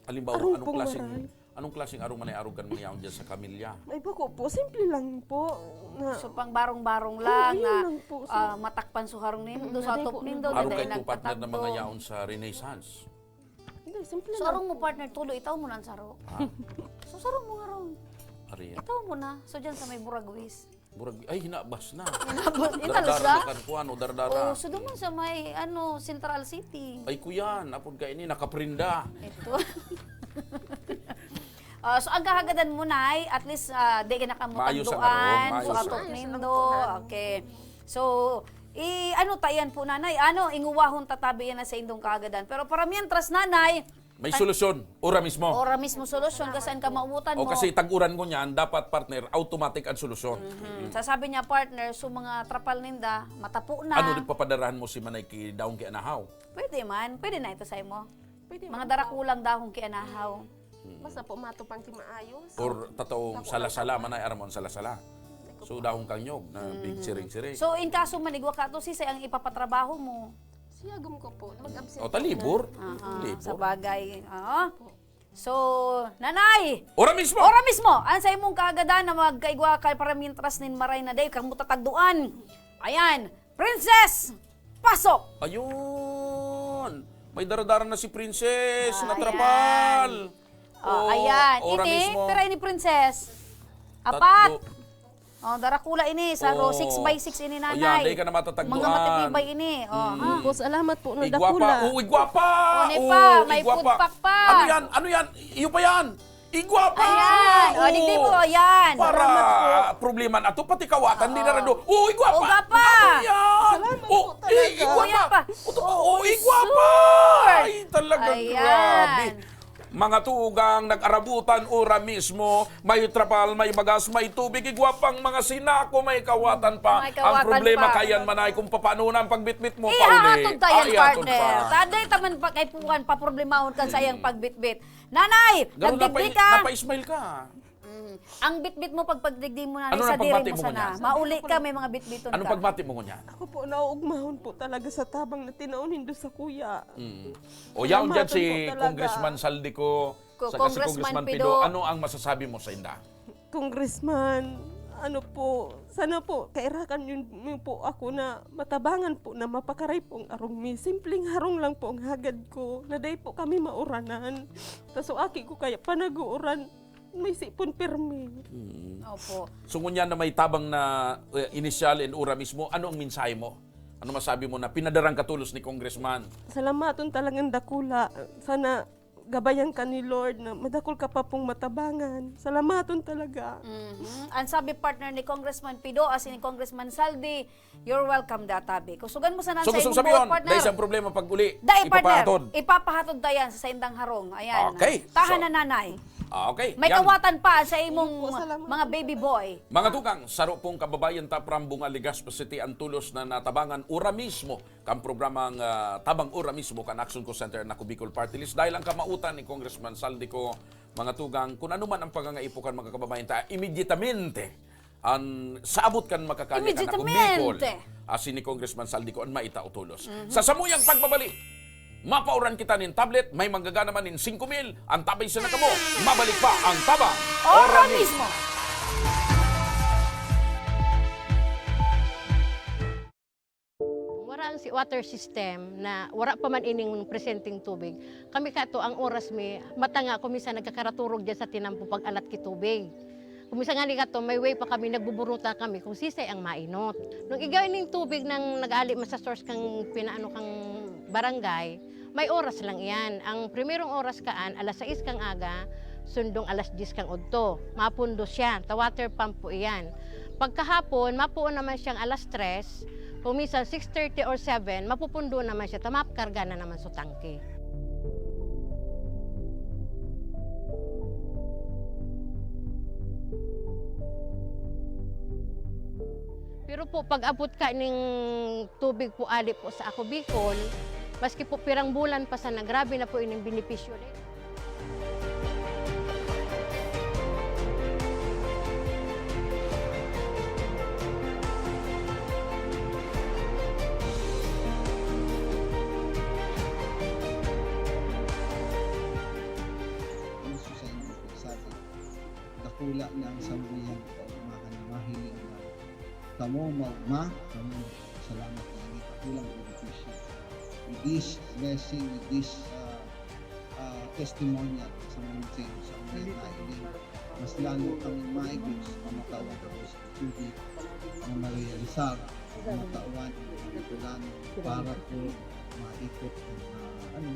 Halimbawa, Arong anong pong klaseng, maray. anong klaseng arong manay arog kan mga yaon dyan sa kamilya? Ay, bako po, simple lang po. Na, So, pang barong-barong Oo, lang yun na, lang po. So, ah, matakpan so harong nindo, Mm, so naday atop po nindo, naman. Arog naday kay po, partner, ng mga nagtatakdo. yaon sa Renaissance? Hindi, simple So, lang arong mo, po. partner, tulo, itaw mo na ang saro. Ah. So, saro mo nga ron. Ari. Itaw mo na. So, dyan sa may Buragwis. Burag-, ay, hinabas na. Hinabas, Dardara hinabas na na? kan kuwan, o, dardara. Oh, so, duman sa may, ano, Central City. Ay, kuyan, apod ka ini, nakaprinda. Ito. Ah, so, ang kahagadan mo, Nay, at least, ah, di ka na kamo Maayos ang tagduan. arong, So, maayos. atop Maayos ang nindo. arong. Okay. So, i-, ano ta yan po, Nanay? Ano, inguwahon tatabi yan na sa indong kahagadan. Pero para mientras, Nanay, May Ay. solusyon. Ora mismo. Ora mismo solusyon, kasi ang kamautan O, mo. kasi tag-uran ko niyan, dapat, partner, automatic ang solusyon. Mhm. Sasabi niya, partner, so mga trapal ninda, matapo na. Ano, di papadarahan mo si Manay ki daong ki anahaw? Pwede man. Pwede na ito sa imo. Pwede Mga man po. darakulang dahon ki anahaw. Mm. Basta po matupang ki maayos. Or tataong Tapos sala-sala, ang manay aramon sala-sala. Hindi ko So, po. dahon kang nyog na Mm. big siring-siring. So, in kaso man, igwa ka to, sisay ang ipapatrabaho mo? Siyagom ko po, mag-absent O, po talibor. na. Aha, Libor. sa bagay. Oo. Opo. So, Nanay! Ora mismo! Ora mismo! Ang sa imong kaagadan na magkaigwa ka para mintras nin maray na day, kamo tatagduan. Ayan. Princess, pasok! Ayun! May daradara na si Princess na Ayan. trapal. Oh, Oh, ayan. ora Ini, mismo. pira ini, Princess? Apat. Tatlo. Oh, darakula ini. Sa ro-, Oh. six by six ini, Ayan, nanay. Di ka na matatagduan. Mga matitibay ini. Oh, Mm. ha? Opo, salamat po, Igwapa. nadakula. Oh, igwapa. Oh, ni Oh, pa. May igwapa. food pack pa. Ano yan? Ano yan? Iyo pa yan. Igwapa! Ayan! O, digdi mo, ayan! Para Salamat po. problema na to, pati kawatan, di Oo. na rado. Uy, gwapa! O, gwapa! Ano yan? Salamat O, po i-, talaga. igwapa! Gwapa! O, to, o, Uy, igwapa! sus! Ay, talagang Ayan. grabe. Mga tugang, nag-arabutan, ora mismo, may trapal, may bagas, may tubig, igwapang mga sinako, may kawatan pa. May Ang kawatan problema pa. kayan man ay kung papaano na ang pagbitbit mo, Ihahatod pauli. ta yan, Ah, ihatod partner. pa. Taday taman pa kay puwan, paproblemahon kan sayang Mm. pagbitbit. Nanay, Garo nagdigdi napa-, ka. napa-smile ka. Mm. Ang bitbit mo, pag pagdigdi mo, nanay, Ano sa nang diri pagbati mo mo sana. ngunyan? Mauli ka, may mga bitbiton Anong ka. pagbati mo ngunyan? Ako po, naugmahon po talaga sa tabang na tinao nindo sa kuya. Mm. O, yaon dyan Salamat si po talaga. Congressman Saldico, Ko-, saka si Congressman Congressman Pido. Pido. Ano ang masasabi mo sa inda? Congressman, ano po, sana po, kairakan yun, yun po ako na matabangan po na mapakaray pong arong mi. Simpleng harong lang po ang hagad ko, na dai po kami mauranan. Ta so aki ko kaya panag-uuran, may sipon pirmi. Mm. Opo. So, ngunyan na may tabang na, eh, inisyal and ora mismo, ano ang mensahe mo? Ano masabi mo na pinadarang ka tolos ni Congressman? Salamaton talagang dakula. Sana gabayan ka ni Lord na madakul ka pa pong matabangan. Salamaton talaga. Mhm. Ang sabi, partner, ni Congressman Pido, as in Congressman Saldi, "You're welcome, databi." Kusugan mo sana So, sa gusto imong sabihin, buot, partner. dahil sa problema pag-uli, Dai, partner. ipapahatod. Ipapahatod ta yan sa saindang harong. Ayan. Okay. Tahan So, na, nanay. ah, okay. May Yan. kawatan pa sa imong Ayun po, salamat mga po, baby tatay. boy. Mga tugang, saro pong kababayan ta from Bunga, Legazpi City, ang tolos na natabangan ora mismo kan programang, ah, Tabang Ora mismo kan Action Call Center Ako Bicol Party List. Dahil ang kamautan ni Congressman Saldico, mga tugang, kung ano man ang pangangaipo kan mga kababayan ta, immediatamente, an, sa abot kan makakaya kan Ako Bicol, Immediatamente. asin ni Congressman Saldico, an maitao tolos. Mhm. Sa samuyang pagbabalik, mapauran kita nin tablet, may manggagana man nin singko mil, an tabay sa nakamo. Mabalik pa ang Tabang Ora Ora mismo. mismo. Wara ang si-, water system na wara pa man ining presenteng tubig. Kami kato, ang oras mi, mata nga ako minsan nagkakaraturog dyan sa tinampo pag-alat ki tubig. Kung minsan nga ni kato, may way pa kami, nagbuburuta kami kung sisay ang mainot. Nung igay ning tubig nang nag-aali man sa source kang pinaano kang barangay, may oras lang iyan. Ang primerong oras kaan, alas sais kang aga, sundong alas dyes kang udto. Mapundo siya, ta water pump po iyan. Pagkahapon, mapuon naman siyang alas tres, kung minsan six thirty or seven, mapupundo naman siya, ta makarga na naman sa tangke. Pero po, pag-abot ka ning tubig po ali po sa Ako Bicol, maski po pirang bulan pa sana, grabe na po ining benepisyo na yun. Gusto sa inyo po, sabi, dakula na ang samuyang kaugmahan na mahiling na kamo maugma, kamo salamat na ini dakulang benepisyo. With this blessing, with this, ah, ah, testimonial sa mga sa inyo, sa mga nailing, mas lalo kami maigos na matawan ako sa tubig na marealisar, na matawan ang mga Bicolano para po maikot ang, ah, ano,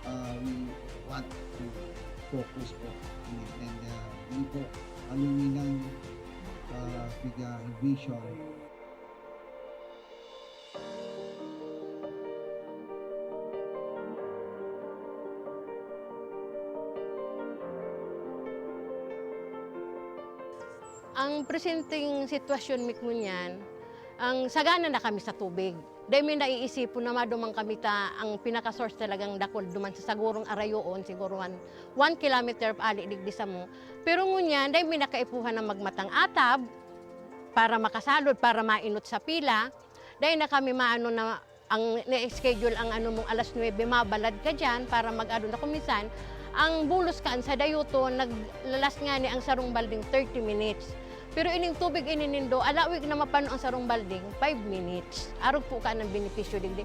ah, we want to focus po. And, ah, yun po, aluminum, ah, piga vision. Ang presenteng sitwasyon mi ngunyan, ang sagana na kami sa tubig. Dai mi naiisipon na maduman kami ta ang pinaka-source talagang dakul duman sa sagurong arayoon, siguro one, one kilometer ali digdi samo. Pero ngunyan, dai mi nakaipuhan na magmatang atab para makasalod, para mainot sa pila. Dai na kami maano na ang na-schedule ang ano mong alas nuebe, mabalad ka diyan para mag-ano na. Kung minsan, ang bulos kaan sa dayuton, naglalas ngani ang sarong balding thirty minutes. Pero ining tubig ini nindo, alawig na mapano ang sarong balding, five minutes. Arog po ka ng benepisyo digdi.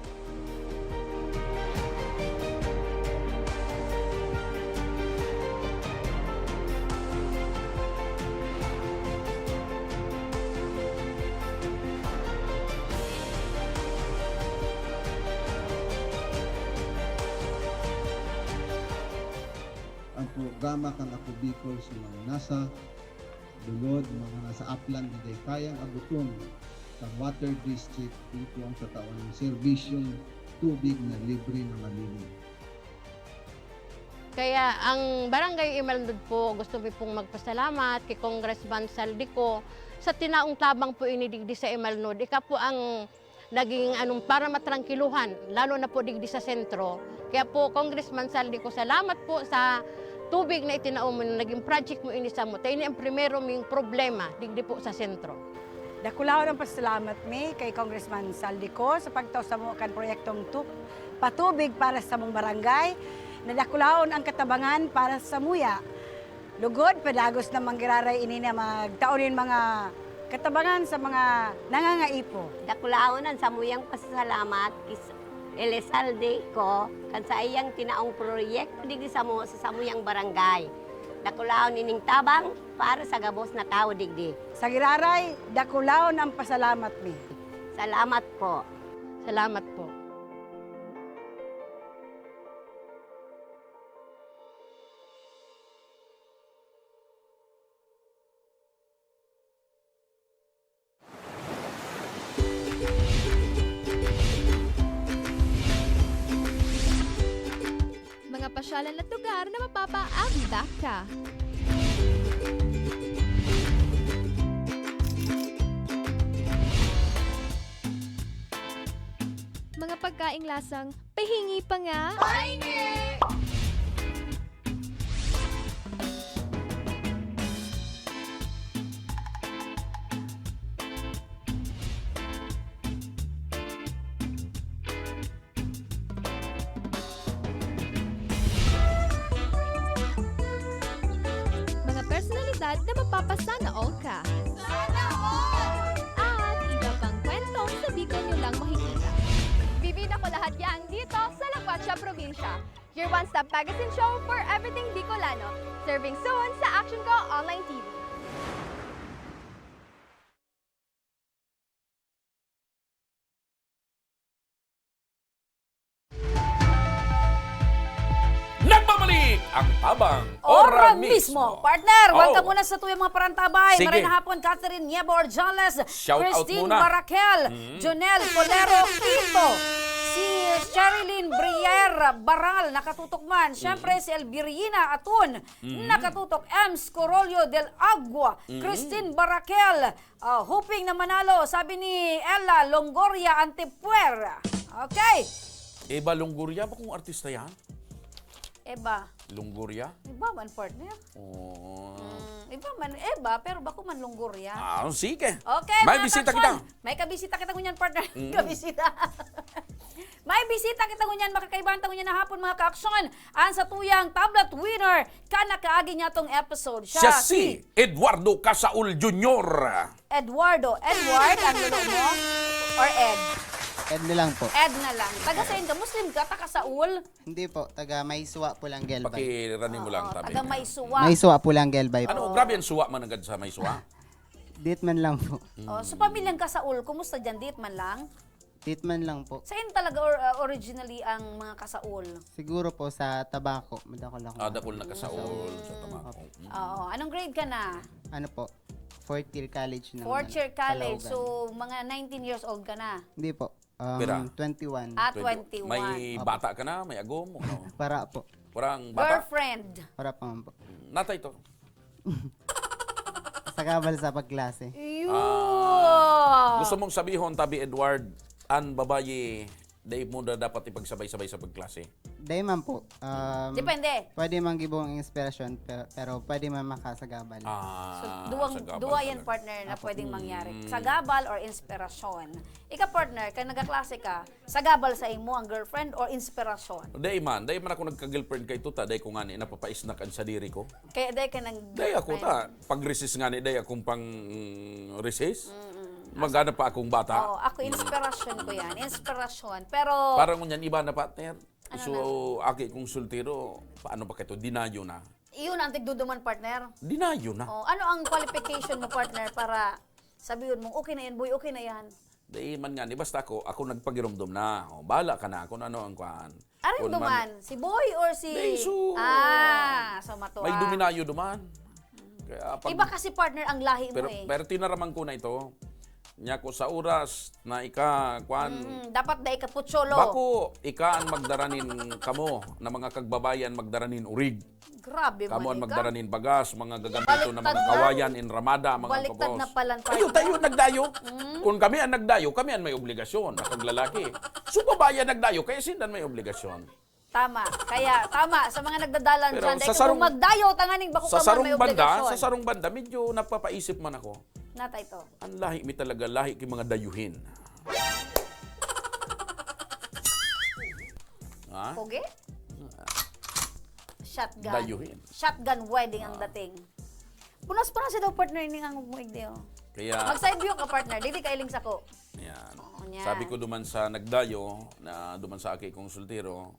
Ang programa kan Ako Bicol sa mga nasa lulod, mga nasa aplan na dai kayang abuton kan water district, ito ang tatawan ng serbisyong tubig na libre na malinis. Kaya ang Barangay Imalnod po, gusto mi pong magpasalamat kay Congressman Saldico sa tinaong tabang po ini digdi sa Imalnod. Ika po ang naging anong para matrangkiluhan, lalo na po digdi sa sentro. Kaya po, Congressman Saldico, salamat po sa tubig na itinao mo na naging project mo ini samo. Ta ini ang primero ming problema digdi po sa sentro. Dakulaon ang pasalamat mi kay Congressman Saldico sa pagtao samo kan proyektong tu- patubig para sa samong barangay. Nadakulaon ang katabangan para sa samuya. Lugod, padagos na manggiraray ini na magtao nin mga katabangan sa mga nangangaipo. Dakulaon ang samuyang pasasalamat kis Elizalde ko kan saiyang tinaong proyekto digdi samo sa samuyang barangay. Dakulaon ining tabang para sa gabos na tawo digdi. Sa giraray, dakulaon ang pasalamat mi. Salamat po. Salamat po. Mga pasyalan at lugar na mapapaagi ka. Mga pagkaing lasang pahingi pa nga. Pahingi! Mga personalidad na mapapasana all ka. Sana all! At iba pang kwentong sa Bicol nyo lang makikita. Bibida ko lahat yan dito sa La Cuacha Provincia. Your one-stop magazine show for everything Bicolano. Serving soon sa Action Ko Online T V. Nagbabalik ang Tabang Ora Mismo. Partner, welcome muna sa tuyang mga parantabay. Sige. Maray na hapon, Catherine Niebo Orjales, Christine Baraquel, mm. Jonel Polero Tito, si Sherilyn Brier Baral, nakatutok man. Siyempre, mm. Si Elvirina Atun, mm. Nakatutok. Ems Corolio del Agua, mm. Christine Baraquel, Ah, hoping na manalo, sabi ni Ella Longoria Antipuer. Okay. Eva Longoria ba kung artista yan? Eva. Longoria? Iba man, partner. Oh. Mm, iba man, Eva, pero bako man Longoria. Ah, sige. Okay, may bisita kita. May kabisita kita ngunyan, partner. Mm. Kabisita. May bisita kita ngunyan, makakaibahan ta ngunyan na hapon, mga kaaksyon. Ang satuyang tablet winner kan nakaagi niya tong episode. Siya, siya si Eduardo Casaul Junior. Eduardo. Edward ang lolo mo? Or Ed? Ed na lang po. Ed na lang. Taga saan ka? Muslim ka? Taga Saul? Hindi po. Taga Maysua po lang, Gelbay. Pakirani mo lang, tabi. Taga Maysua. Maysua po lang, Gelbay po. Ano, grabe ang suwa man agad sa Maysua? Diet man lang po. Oh, so, pamilyang ka Saul, kumusta dyan? Diet man lang? Diet man lang po. Saan talaga or, uh, originally ang mga kasaol? Siguro po sa Tabaco. Madakol ako. Ah, dakol na kasaol sa Tabaco. Mm. Oo. Anong grade ka na? Ano po? Fourth year college na. Fourth year college. So, mga nineteen years old ka na? Hindi po. Um, Pira? Twenty-one. Ah, twenty-one. May bata ka na? May agom? Ano? Para po. Parang bata? Girlfriend. Para pa man po. Natay to. Sa kabal sa pagklase. Iyo! Ah, gusto mong sabihon, Tabi Edward, an babayi Dai mo na dapat ipagsabay-sabay sa pagklase. Dai man po. Um, Depende. Pwede man gibong inspirasyon, pero, pero pwede man makasagabal. Ah, So, duwang, sagabal duwa yan, talaga. Partner, na pwedeng mangyari. Sagabal or inspirasyon. Ika, partner, kaya nagkaklase ka, sagabal sa imo ang girlfriend or inspirasyon? Dai man, dai man ako nagka-girlfriend kay Tuta, dai ko ngani napapaisnak an sadiri ko. Kaya dai ka nang Dai ako ta, pag recess ngani, dai akong pang mm, recess. Magana pa akong bata. Oo, ako, inspirasyon ko yan. Inspirasyon. Pero, Parang ngunyan iba na, partner. Ano So, aki kong soltero, paano ba kaito? Dinayo na. Iyon ang tigduduman, partner. Dinayo na. Oh, ano ang qualification mo, partner, para sabihin mong, "Okay na yan, boy, okay na yan"? Dai man ngani, basta ako, ako nagpagiromdom na. O, bahala ka na kung ano ang kuan. Aring Kung duman, si boy or si... Dai, so, ah, so matua. May duminayo duman. Kaya pag, Iba kasi, partner, ang lahi mo pero, eh. Pero tinaraman ko na ito. Nya ko sa oras na ika, kuan, Mm, dapat dai ka pucholo. Bako, ika ang magdara nin kamo na mga kagbabayan magdara nin urig. Grabe Kamo man ang ika. magdara nin bagas, mga gagamito na Baliktad mga na. kawayan, in ramada, mga Baliktad kabos. na pala ang Ayun, partner. tayo nagdayo. Kung kami ang nagdayo, kami ang may obligasyon, na kaglalaki. So, babae ang nagdayo, kaya sindan may obligasyon. Tama. Kaya, tama. Sa mga nagdadalan Pero dyan, sa dahil sarong- kung magdayo, tanganing bako Sa ka man sarong may banda, obligasyon. Sa sarong banda, medyo napapaisip man ako. Nata ito. Ang lahi mi talaga, lahi ki mga dayuhin. Ha? Pogi? Shotgun. Dayuhin. Shotgun wedding ang dating. Punas-punas daw, partner, ini ang muig diyo. Kaya, Mag-side view ka, partner. Dili ka iling sako. yan. Oo, niya. Sabi ko duman sa nagdayo, na duman sa aki kong soltero,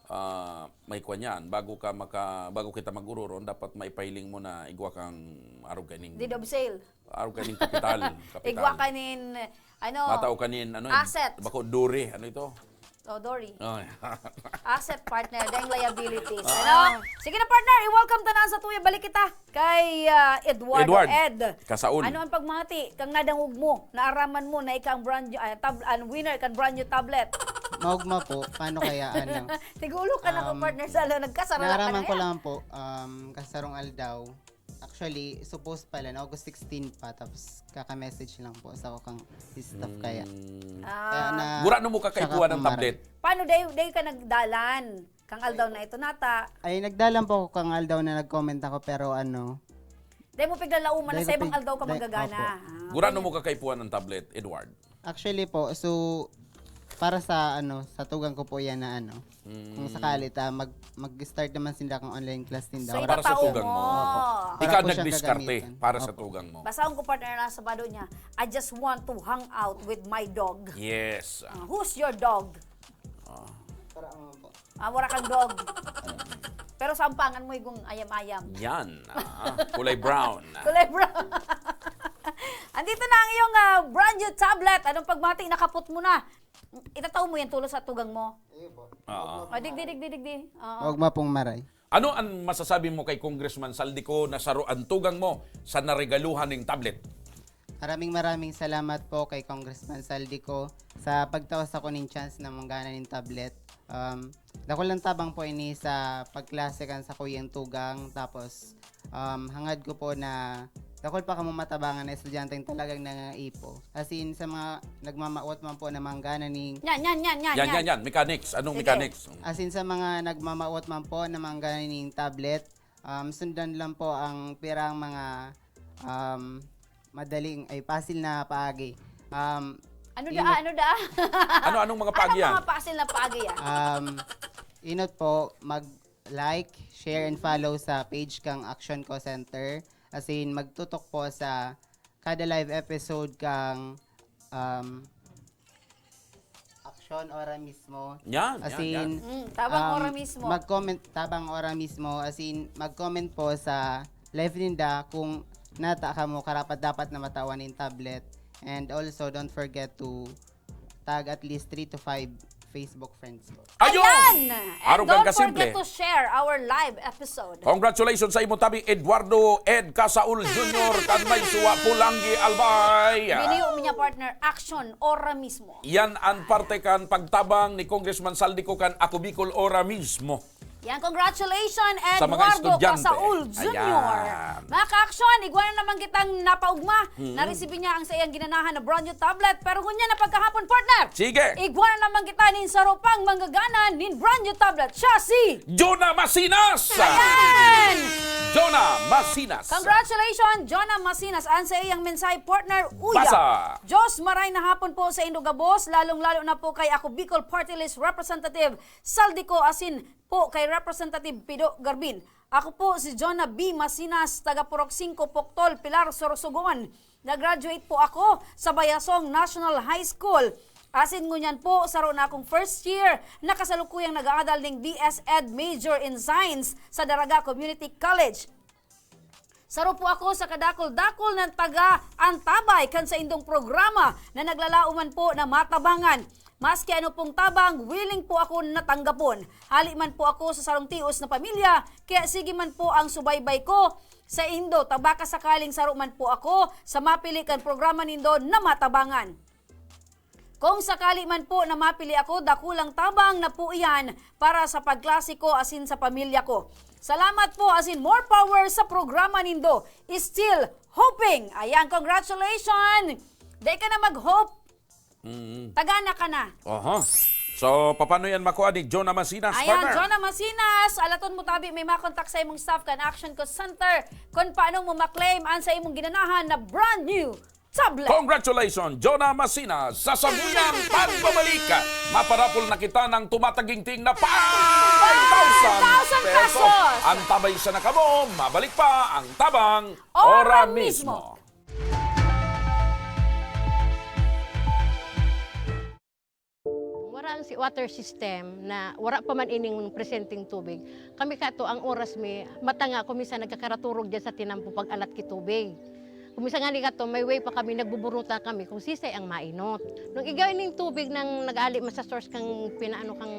ah, may kwan yan. Bago ka maka, bago kita mag-ururon, dapat maipahiling mo na igwa kang arog kaning, Deed of sale. Arog kaning kapital. Kapital. Igwa kanin, ano, Matao kanin, ano, Asset. Bako duri, ano ito? Oh, Dory. Oh, Asset, partner, dahil liabilities. Ah. Ano? Sige na, partner, i-welcome ta na sa tuya. Balik kita kay ah, Eduardo Edward, Ed. Kasaon. Ano ang pagmati kang nadangog mo, naaraman mo na ika ang brand new, ah, tab, ang winner kan brand new tablet? Maugma po, paano kaya ano? Tigulo ka na ko, Um, partner, sa nagkasarala ka na Naaraman ko yan. lang po, um, kasarong aldaw. Actually, supposed pala na August sixteen pa, tapos kaka-message lang po sa ko kang si staff kaya. Mm. Ah, Kaya na, Gurano mo kakaikuha saka ng pumaray. Tablet? Paano day, day ka nagdalan? Kang aldaw na ito nata. Ay, nagdalan po ako kang aldaw na nag-comment ako, pero ano, Day mo piglalauman na Day sa ko ibang pig- aldaw ka day- magagana. opo. Ah, Gurano okay. mo kakaikuha ng tablet, Edward? Actually po, so para sa ano, sa tugang ko po yan na ano, Mm. kung sakali ta mag mag-start naman sila kung online class din So, daw. Para sa itatao tugang mo. mo. Para Ikaw po siyang nagdiskarte gagamitan. para sa Opo. tugang mo. Basahon ko, partner, na sa bado niya, "I just want to hang out with my dog." Yes. Ah, who's your dog? Para ano po? Ah, wala kang dog. Pero sampangan mo yung ayam-ayam. Yan. Ah, kulay brown. Kulay brown. Andito na ang iyong ah, brand new tablet. Anong pagmati? Nakapot mo na. Itatao mo yan tulo sa tugang mo. Ayun po. Oo. O, digdi, digdi, digdi. Oo. Huwag mapong maray. Ano ang masasabi mo kay Congressman Saldico na saro ang tugang mo sa naregaluhan ning tablet? Maraming maraming salamat po kay Congressman Saldico sa pagtaos ako ning chance na manggana ning tablet. Um, dakul lang tabang po ini sa pagklase kan sa kuyang tugang. Tapos, um, hangad ko po na dakul pa kamo matabangan na estudyanteng talagang nangaipo. As in, sa mga nagmamawot man po na manggana ning Yan, yan, yan, yan. Yan, yan, yan. Mechanics. Anong Sige. Mechanics? As in, sa mga nagmamawot man po na manggana ning tablet, um, sundan lang po ang pirang mga um, madaling, ay, pasil na paagi. Um, Ano inot- da, ano da? Ano, anong mga paagi Ano yan? mga pasil na paagi yan? Um, inot po, mag-like, share, and follow sa page kang Action Co Center. As in, magtutok po sa kada live episode kang um, Action Ora mismo. Yan, As yan, yan. in, Mm, tabang um, ora mismo. Mag-comment tabang ora mismo. As in, mag-comment po sa live ninda kung nata kamo karapat dapat na matawan ning tablet. And also, don't forget to tag at least three to five Facebook friends po. Ayun! Ayan! And Arog kang don't kasimple. forget to share our live episode. Congratulations sa imo tabi, Eduardo Ed Casaul Junior kan may suwa Pulanggi Albay. Biniyo niya, partner, action, ora mismo. Yan ang parte kan pagtabang ni Congressman Saldico kan Ako Bicol Ora mismo. Yan, congratulations, Sa mga Eduardo estudyante. Casaul Junior. Ayan. Mga ka-aksyon, igwa na naman kitang napaugma. Mm. Naresibi niya ang saiyang ginanahan na brand new tablet. Pero ngunyan na pagkahapon, partner. Sige. Igwa na naman kita nin saro pang manggagana nin brand new tablet. Siya si Jonah Masinas! Ayan! Jonah Masinas. Congratulations, Jonah Masinas. Ang saiyang mensahe, partner, uya. Basa. Diyos, maray na hapon po sa indo gabos, lalong-lalo na po kay Ako Bicol Party List Representative Saldico asin po kay Representative Pido Garbin. Ako po si Jonah B. Masinas, taga Purok singko, Poctol, Pilar, Sorsogon. Nag-graduate po ako sa Bayasong National High School. Asin ngunyan po, saro na akong first year, na kasalukuyang nag-aadal ning B S Ed major in Science sa Daraga Community College. Saro po ako sa kadakul-dakul na taga-antabay kan saindong programa na naglalaom man po na matabangan. Maski ano pong tabang, willing po ako na tanggapon. Hali man po ako sa sarong tios na pamilya, kaya sige man po ang subaybay ko saindo, ta baka sakaling saro man po ako sa mapili kan programa nindo na matabangan. Kung sakali man po na mapili ako, dakulang tabang na po iyan para sa pagklase ko asin sa pamilya ko. Salamat po asin more power sa programa nindo. Still hoping. Ayan, congratulations! Di ka na mag-hope. Mm. Tagana ka na. Aha. So, paano yan makuha ni Jonah Masinas, Ayan, partner? Jonah Masinas, alaton mo tabi, may makontak sa imong staff kan Action Call Center kung paano mo maklaim ang sa imong ginanahan na brand new tablet. Congratulations, Jonah Masinas, sa Samuyan Pagbabalik. Maparapol na kita ng tumataginting na five thousand pesos. Antabay siya na kamo, mabalik pa ang Tabang Ora Mismo. Wara ang si water system na wara pa man ining presenteng tubig. Kami kato, ang oras mi, matanga ko, minsan nagkakaraturog diyan sa tinampo pag-alat ki tubig. Kung minsan ngani kato, may way pa kami, nagbuburuta kami kung sisay ang mainot. Nung igay ning tubig nang nag-aali man sa source kang pinaano kang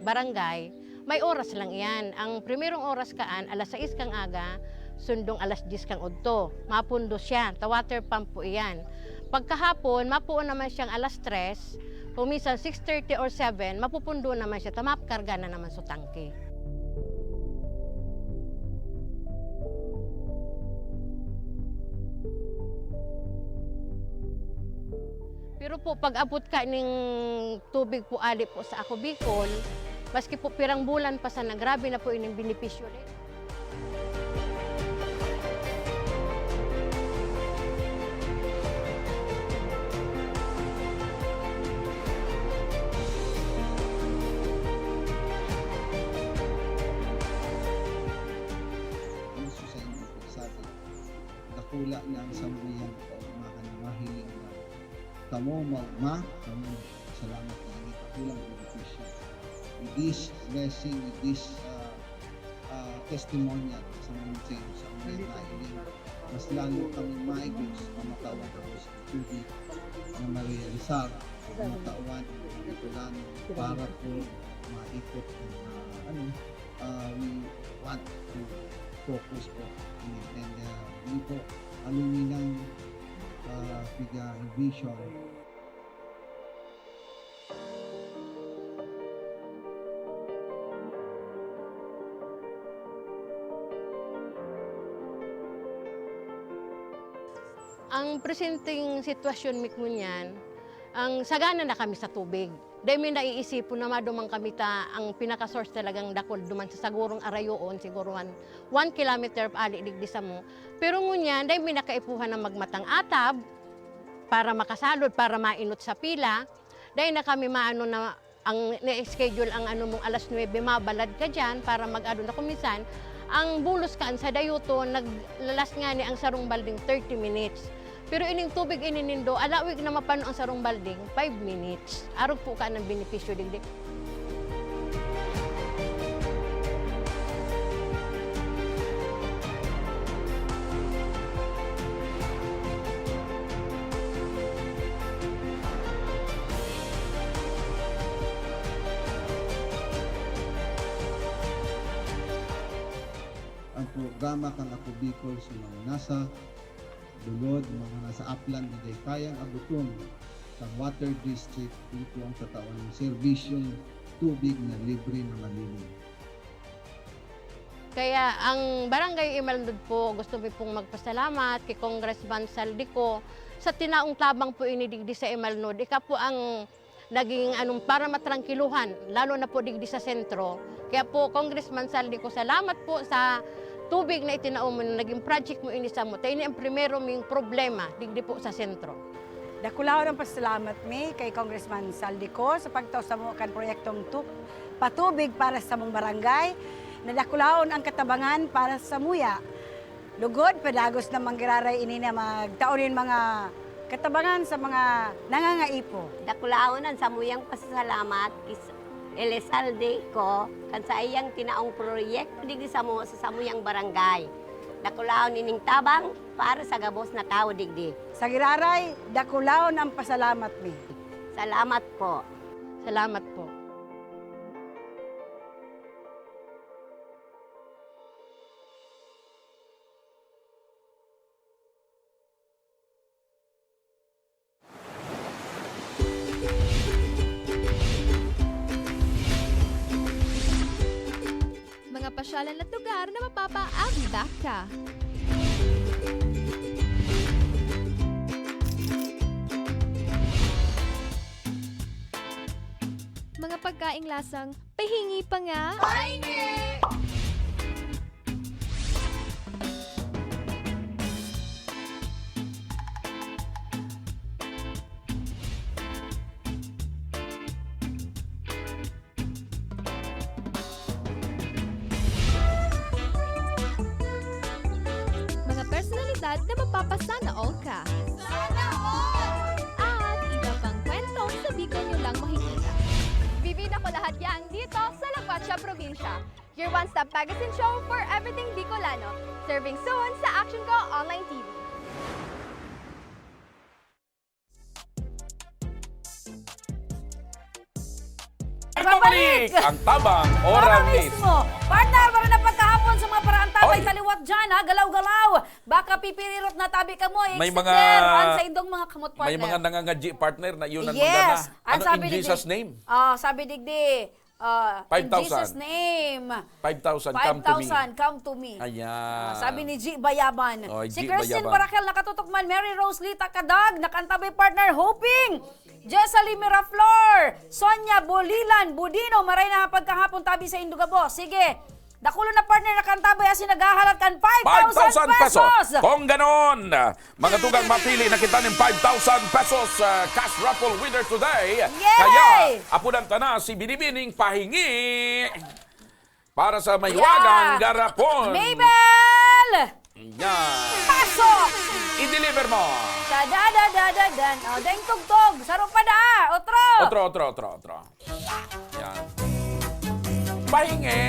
barangay, may oras lang iyan. Ang primerong oras kaan, alas sais kang aga, sundong alas dyes kang udto. Mapundo siya, ta water pump po iyan. Pagkahapon, mapuon naman siyang alas tres, kung minsan six thirty or seven, mapupundo naman siya, ta makarga na naman sa tangke. Pero po, pag-abot ka ning tubig po ali po sa Ako Bicol, maski po pirang bulan pa sana, grabe na po ining benepisyo rin. Ang susay mo po sa atin, dakula na ang samuyang kaugmahan na mahiling na kamo maugma, kamo salamat na ini dakulang benepisyo. With this blessing, with this, ah, ah, testimonial sa mga sa mga nailing, mas lalo kaming maigos na matawan ako sa tubig na marealisar, matawan ang ito lang para po maikot ang, ah, ano, ah, we want to focus po. And, and, ah, hindi po, aluminang, ah, piga vision. Ang presenteng sitwasyon mi ngunyan, ang sagana na kami sa tubig. Dai mi naiisipon na maduman kami ta ang pinaka-source talagang dakul duman sa sagurong arayoon, siguro one, one kilometer ali digdi samo. Pero ngunyan, dai mi nakaipuhan na magmatang atab para makasalod, para mainot sa pila. Dai na kami maano na ang na-schedule ang ano mong alas nuebe, mabalad ka diyan para mag-ano na. Kung minsan, ang bulos kaan sa dayoton, naglalas ngani ang sarong balding thirty minutes. Pero ining tubig ini nindo, alawig na mapano ang sarong balding, five minutes. Arog po ka ng benepisyo digdi. Ang programa kan Ako Bicol sa mga nasa lulod, mga nasa aplan na dai kayang abuton kan water district, ito ang tatawan ng serbisyong tubig na libre na malinis. Kaya ang Barangay Imalnod po, gusto mi pong magpasalamat kay Congressman Zaldy Co sa tinaong tabang po ini digdi sa Imalnod. Ika po ang naging, anong, para matrangkiluhan, lalo na po digdi sa sentro. Kaya po, Congressman Zaldy Co, salamat po sa tubig na itinao mo, na naging project mo ini samo. Ta ini ang primero ming problema digdi po sa sentro. Dakulaon ang pasalamat mi kay Congressman Zaldy Co sa pagtao samo kan proyektong tu-, patubig para sa samong barangay. Nadakulaon ang katabangan para samuya. Lugod, padagos na manggiraray ini na magtao nin mga katabangan sa mga nangangaipo. Dakulaon an samuyang pasasalamat ki Zaldy Co kan saiyang tinaong proyekto digdi samo sa samuyang barangay. Dakulaon ining tabang para sa gabos na tawo digdi. Sa giraray, dakulaon ang pasalamat mi. Salamat po. Salamat po. Mga pasyalan at lugar na mapapaabot ka. Mga pagkaing lasang pahingi pa nga. Pahingi! Mga personalidad na mapapasana all ka. Sana all! At iba pang kwentong sa Bicol nyo lang makikita. Bibida ko lahat yan dito sa Laguatsa Probinsya. Your one-stop magazine show for everything Bicolano. Serving soon sa Action Ko Online T V. Nagbabalik ang Tabang Ora Mismo. Partner, maray na pagkahapon sa mga paraantabay kaliwat dyan, ha? Galaw-galaw. Baka pipirirot na tabi ka mo, may mga, ang sa indong mga kamot, partner. May mga nangangadyi, partner, na yun ang magana. Yes. Ano, in Jesus' name? Ah, sabi digdi, ah, in Jesus' name. Five thousand, come to me. Five thousand, come to me. Ayan. Ah, sabi ni G Bayaban. Oh, si Christine Barakel, nakatutok man. Mary Rose Lita Kadag, nakantabay, partner, hoping. Jesselie Miraflor, Sonia Bolilan, Budino, maray na pagkahapon tabi sa indong gabos. Sige. Dakulo na, partner, nakantabay asin naghahalat kan five thousand pesos. Kung ganon, mga tugang, mapili na kita nin five thousand pesos, ah, cash raffle winner today. Yay! Kaya, apudan ta na si Binibining Pahingi. Para sa mahiwagang garapon. Mabel! Yan. Pasok! I-deliver mo. Tada, da, da, da, dan. O, daing tugtog. Saro pa da. Otro. Otro, otro, otro, otro. Yan. Pahingi.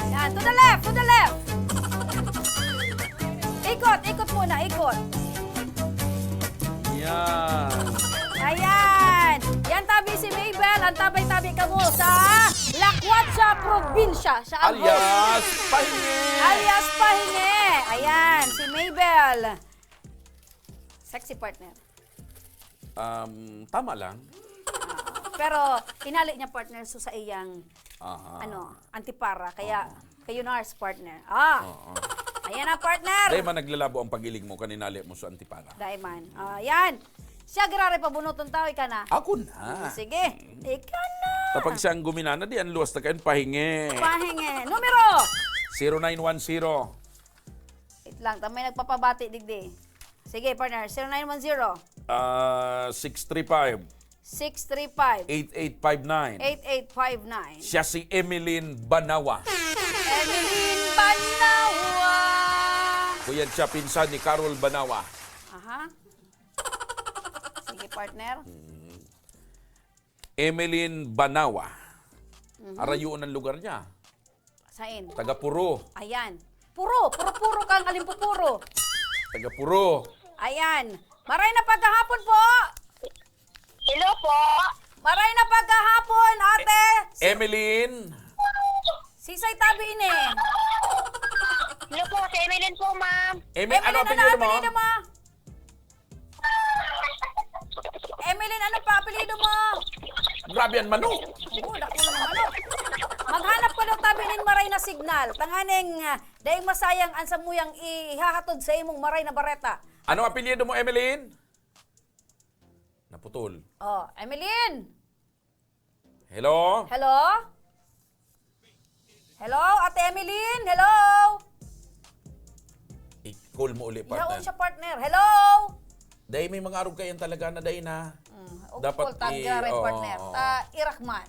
Yan. To the left, to the left. Ikot, ikot muna, ikot. Yan. Ayan. Yan tabi si Mabel. Ang tabay-tabi kamo sa Lakwatsa Probinsya. Siya ang host. Alias Pahingi. Alias Pahingi. Ayan, si Mabel. Sexy, partner. Um, tama lang. Ah, pero inali niya, partner, so sa iyang, ano, antipara. Kaya, kayo na, partner. Ah. Oo. Ayan na, partner. Dai man naglalabo ang pag-iling mo, kan inali mo sa antipara. Dai man. Ah, yan. Siya giraray pabunoton tawo, ika na. Ako na. Mm, sige. Ika na. Kapag siya ang guminana, di ang luwas na kayo, pahingi. Pahingi. Numero! Zero nine one zero. Wait lang, ta may nagpapabati digdi. Sige, partner. Zero nine one zero. Ah, six three five. Six three five. Eight eight five nine. Eight eight five nine. Siya si Emeline Banawa. Emeline Banawa! Kuya siya, pinsan ni Carol Banawa. Aha. Sige, partner. Mm. Emeline Banawa. Mhm. Arayoon ang lugar niya. Sain? Taga Puro. Ayan. Puro, puro-puro kang alimpupuro. Taga Puro. Ayan. Maray na pagkahapon po. Hello po. Maray na pagkahapon, ate. Si Emeline. Sisay tabi ini? Hello po, si Emeline po, ma'am. Eme-, ano apelyido mo? Apelyido mo? Emeline, ano pa apelyido mo? Grabe ang manok. Oo, dako ng manok. Maghanap ka daw Sabi nin maray na signal, tanganing, ah, daing masayang an samuyang i-, ihahatod sa imong maray na bareta. Ano apelyido mo, Emeline? Naputol. Oh, Emeline! Hello? Hello? Hello, Ate Emeline? Hello? I-call mo uli, Ihaon partner. siya, partner. Hello? Dahil may mga arog kayan talaga na dahil na Mm, og dapat call tag i-, gare, oo, partner. oo. Ta, irak man.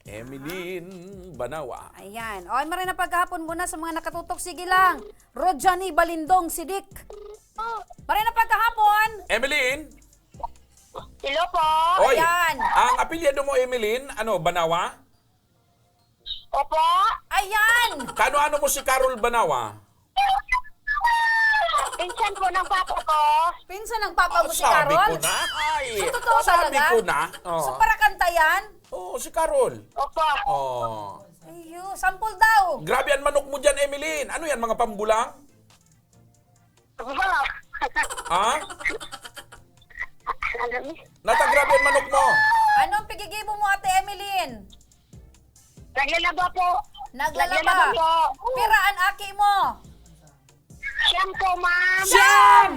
Emeline Banawa. Ayan. Oy, maray na pagkahapon muna sa mga nakatutok. Sige lang. Rojani Balindong Sidik. Maray na pagkahapon. Emeline? Hello po. Oy, Ayan. ang apelyido mo, Emeline, ano, Banawa? Opo. Ayan. Kano-ano mo si Carol Banawa? Pinsan po ng papa ko. Pinsan ng papa mo si Sabi Carol? ko na. Ay, So, totoo sabi talaga? ko na. Oh. So, para kanta yan? Oo, si Carol. Opo. Oh. Ayun, sample daw. Grabe ang manok mo dyan, Emeline. Ano yan, mga pambulang? Opo. Ha? Alam niyo? Natagrabe ang manok mo. Anong pigigibo mo, Ate Emeline? Naglalaba po. Naglalaba. Naglalaba po. Pira an aki mo? Siyam po, ma'am. Siyam!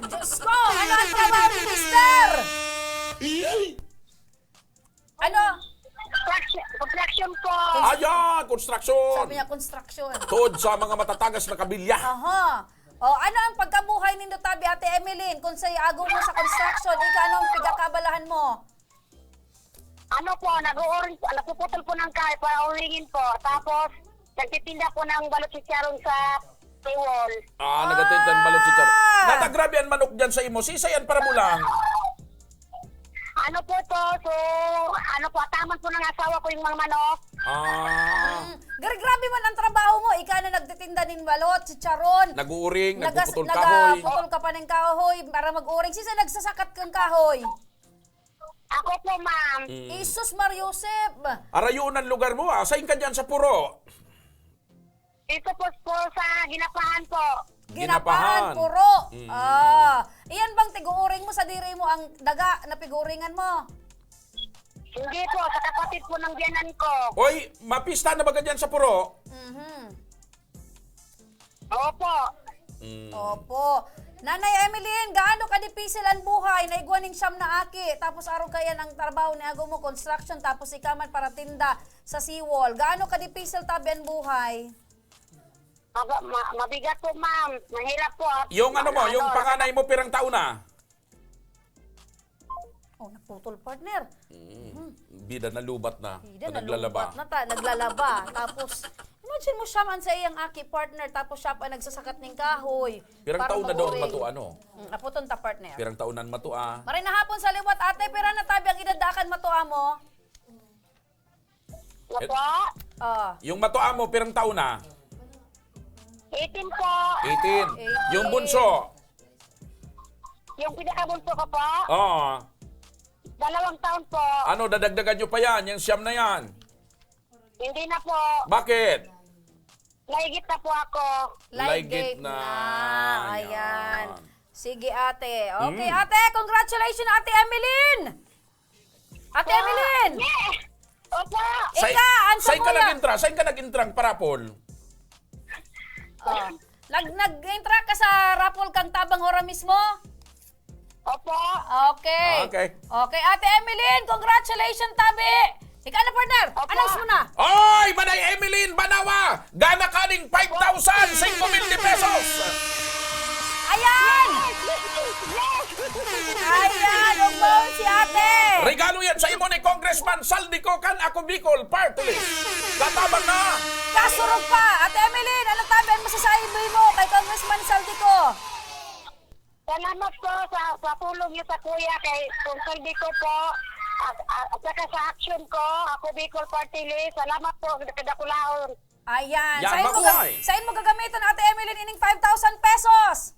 Diyos ko, ano ang trabaho ni mister? Ano? Construction, construction po. Ayan, construction. Sabi niya, construction. Tuod sa mga matatagas na kabilya. Aha. O, ano ang pagkabuhay nindo tabi, Ate Emeline? Kung sa ago mo sa construction, ika, anong pagkakabalahan mo? Ano po, nag-uuring, nagpuputol po ng kahoy para uringin po. Tapos, nagtitinda po ng balot chicharon sa Seawall. Ah, nagatitan balot chicharon. Ah! Natagrabe ang manok dyan sa imo. Sisay ang parabulang? Ano po to? So, ano po, ataman po ng asawa ko yung mga manok. Ah. Mm. Gar-, grabe man ang trabaho mo. Ika na nagtitinda nin balot, chicharon. Nag-uuring, Nagas-, nagpuputol kahoy. nagaputol ka pa ng kahoy para mag-uring. Sisay nagsasakat kang kahoy? Ako po, ma'am. Mm. Jesus Mar Joseph. Arayon ang lugar mo, ah. Sain ka dyan sa Puro? Dito po, po sa Ginapahan po. Ginapahan, Ginapahan. Puro. Mm. Ah, iyan bang tiguuring mo sa diri mo ang daga na piguuringan mo? Hindi po, sa kapatid po ng biyanan ko. Oy, mapista na ba ka dyan sa Puro? Mhm. Opo. Mm. Opo. Nanay Emeline, gaano ka dipisil ang buhay na igwa ning siyam na aki? Tapos arog kaiyan ang trabaho ni ago mo, construction, tapos ika man para tinda sa seawall. Gaano ka dipisil tabi ang buhay? Maba-, ma-, mabigat po, ma'am. Mahirap po, ah. Yung ano mo, yung Ano, panganay mo, pirang taon na? Oh, naputol, partner. Mm. Mhm. Bida na lubat na. Bida na Naglalaba. lubat na ta, naglalaba. Tapos, imagine mo siya man sa iyang aki, partner, tapos siya pa nagsasakat ning kahoy. Pirang Para taon na daw ang mauring. matua, no? Mm, aputon ta, partner. Pirang taon na ang matua. Maray na hapon sa liwat, ate. Pira na tabi ang edad daan kan matua mo? Opo. Oh. Yung matua mo, pirang taon na? Eighteen po. Eighteen. Eighteen. Yung bunso? Yung pinakabunso ko po? Oo. Dalawang taon po. Ano, dadagdagan nyo pa yan, yung siyam na yan? Hindi na po. Bakit? Laigit na po ako. Laigit Laigit na. na. Ayan. Ayan. Sige, ate. Okay, Mm. ate, congratulations, Ate Emeline! Ate Po. Emeline! Yes! Opo! Sa, Ika, ang sa sain ka mula- nag-intra? Sain ka nag-intrang parapol? Oh. Nag-, nag-intra ka sa raffle kang tabang hora mismo? Opo. Okay. Okay. Okay, Ate Emeline, congratulations, tabi! Ika na, partner! Opo. Announce mo na! Oy, Manay Emeline Banawa! Gana kaning five thousand, singko mil de pesos! Ayan! Yes! Ayan, ugmaon si ate! Regalo yan sa imo ni Congressman Saldico kan Ako Bicol Party List. Katabang na! Kasurog pa! Ate Emeline, ano tabi ang masasabi mo kay Congressman Saldico? Salamat po sa, sa tulong niyo sa kuya kay Consul Bicol po. At, at, at saka sa action ko, Ako Bicol Party List. Salamat po, kadakulaon. Ayan. Yan, Sain mo, mabuhay. ga-, sain mo gagamiton, Ate Emeline, ining five thousand pesos?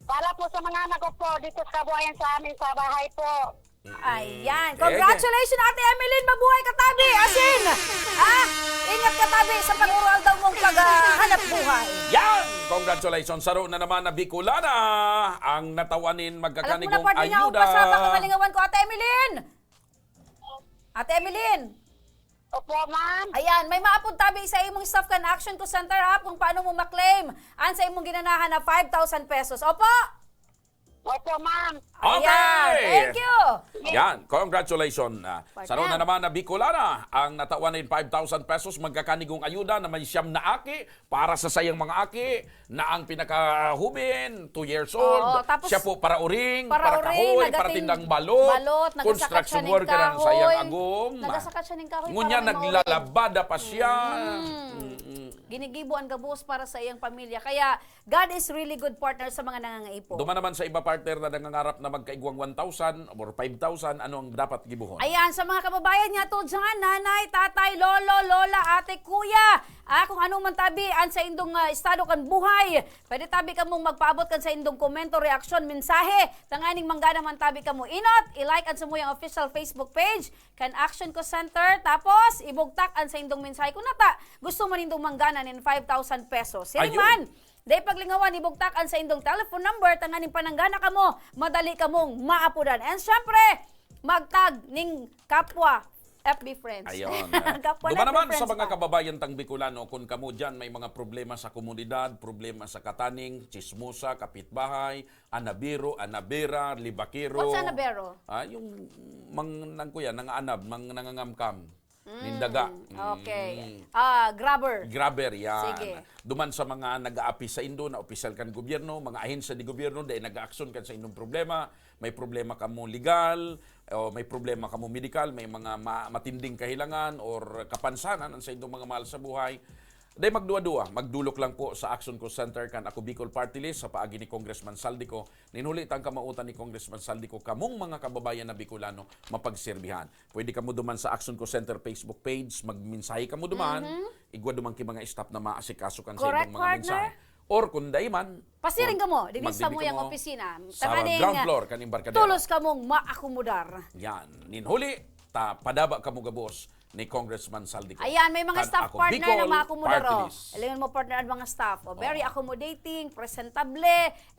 Para po sa mga anak ko po, dito sa kabuhayan sa amin sa bahay po. Mm-mm. Ayan. Eh, Congratulations, Ate Emeline. Mabuhay ka, tabi. Asin. Ha? Ingat ka, tabi, sa pag-ural daw mong paghahanap buhay. Yan! Congratulations. Saro na naman na Bicolana ang natawan nin Alam mo na, magkakanigong partner, nga ayuda. Ako pa sa pakalingawan ko, Ate Emeline. Ate Emeline. Opo, ma'am. Ayan, may maapod tabi sa imong staff kan Action Call Center app kung paano mo ma-claim an sa imong ginanahan na five thousand pesos. Opo? Opo, ma'am. Okay. Ayan, thank you. Yan, congratulations. Ah, Partner. Saro na naman na Bicolana ang natawan nin five thousand pesos, magkakanigong ayuda na may siyam na aki para sa sayang mga aki na ang pinakahubin, two years old. Oo, tapos Siya po para uring, para para, uring, kahoy, para nagatin- tindang balot, balot, nagasakat siya construction ning worker ang kahoy. sayang agom. Nagasakat siya ning kahoy Ngunya para may mauring. naglalabada pa siya. Mm. Mm-mm. Ginigibo ang gabos para sa iyang pamilya. Kaya, God is really good partner sa mga nangangaipo. Duman naman sa iba partner na nangangarap na magkaigwang one thousand or five thousand, ano ang dapat gibuhon? Ayan, sa mga kababayan nga to dyan, nanay, tatay, lolo, lola, ate, kuya, ah, kung ano man tabi, an sa indong ah, estado kan buhay, pwede tabi kamong magpaabot kan sa indong komento, reaksyon, mensahe, tanganing manggana man tabi kamo. Inot, i-like an samuyang official Facebook page, kan Action Call Center, tapos ibugtak an sa indong mensahe. Kung nata, gusto man indong manggana nin five thousand pesos. Siring Ayun. man, dai paglingawan, ibugtak an sa indong telephone number, tanganing pananggana kamo, madali kamong maapodan. And syempre, magtag ning kapwa F B friends. Ayun. Kapwa Duman na naman sa friends mga pa. kababayan tang Bicolano, kung kamo dyan may mga problema sa komunidad, problema sa kataning, chismosa, kapitbahay, anabiro, anabera, libakero. What's anabero? Ah, yung mang nang kuya, nangaanab, mang nangangamkam. Nindaga. Mm, okay. Mm. Ah, grabber. Grabber, yan. Sige. Duman sa mga nag-aapi sa indo na opisyal kan gobyerno, mga ahensya de gobyerno, dahil nag-aaksyon kan sa indong problema, may problema kamo legal, o may problema kamo medikal, may mga ma- matinding kahilangan or kapansanan ang sa indong mga mahal sa buhay, dahil magduwa-duwa, magdulok lang po sa Action Call Center kan Ako Bicol Party List sa paagi ni Congressman Saldico. Ninhuli tang kamautan ni Congressman Saldico, kamong mga kababayan na Bicolano, mapagserbihan. Pwede kamo duman sa Action Call Center Facebook page, magmensahe kamo duman, igwa duman ki mga staff na maasikaso kan sa Correct, inyong mga partner. mensahe. Or kung dai man, Pasiring or kamo, dili sa magdibi muyang kamo opisina. sa Tanganing, ground ah, floor kan Embarcadero. Tulos kamong maakomodar. Yan. Ninhuli, ta padaba kamo gabos ni Congressman Saldico. Ayan, may mga Kan staff Ako partner Bicol na maakomodar, Party oh. List. Alingon mo, partner, ang mga staff. Oh, very Oo. accommodating, presentable,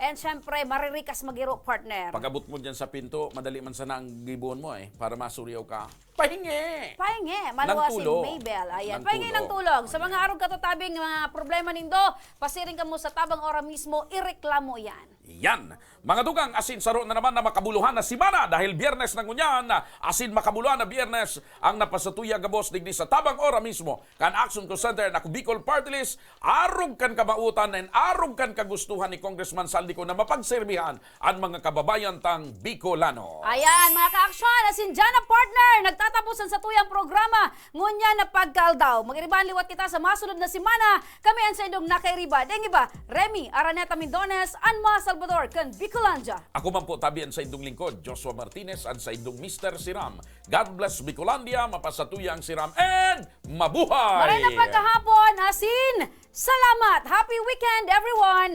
and syempre, maririkas magiro, partner. Pag-abot mo dyan sa pinto, madali man sana ang gibuhon mo eh, para masuriyaw ka. Pahingi! Pahingi, maluwas si Nang tulog. Mabel. Ayan, Nang pahingi ng tulog. Tulog. Sa mga arog katatabing mga problema nindo, pasiring kamo sa tabang ora mismo, ireklamo yan. Yan! Mga dugang, asin saro na naman na makabuluhan na simana dahil Biyernes na ngunyan, asin makabuluhan na Biyernes ang napasatuya gabos digdi sa tabang ora mismo kan Action Call Center na Bicol Party List, arog kan kamautan and arog kan kagustuhan ni Congressman Saldico na mapagserbihan an mga kababayan tang Bicolano. Ayan, mga ka-aksyon, asin dyan na, partner, nagtatapos ang satuyang programa. Ngunyan na pagkaaldaw. Mag-iribahan liwat kita sa masunod na semana. Kami ang sa indong nakairiba. Deng iba, Remy Araneta Mindones, an mga Salvador, kan Bicolandia. Ako man po, tabi an sa indong lingkod, Joshua Martinez, an sa indong Mister Siram. God bless Bicolandia, mapasatuya ang Siram, and mabuhay! Maray na pagkahapon, asin salamat! Happy weekend, everyone!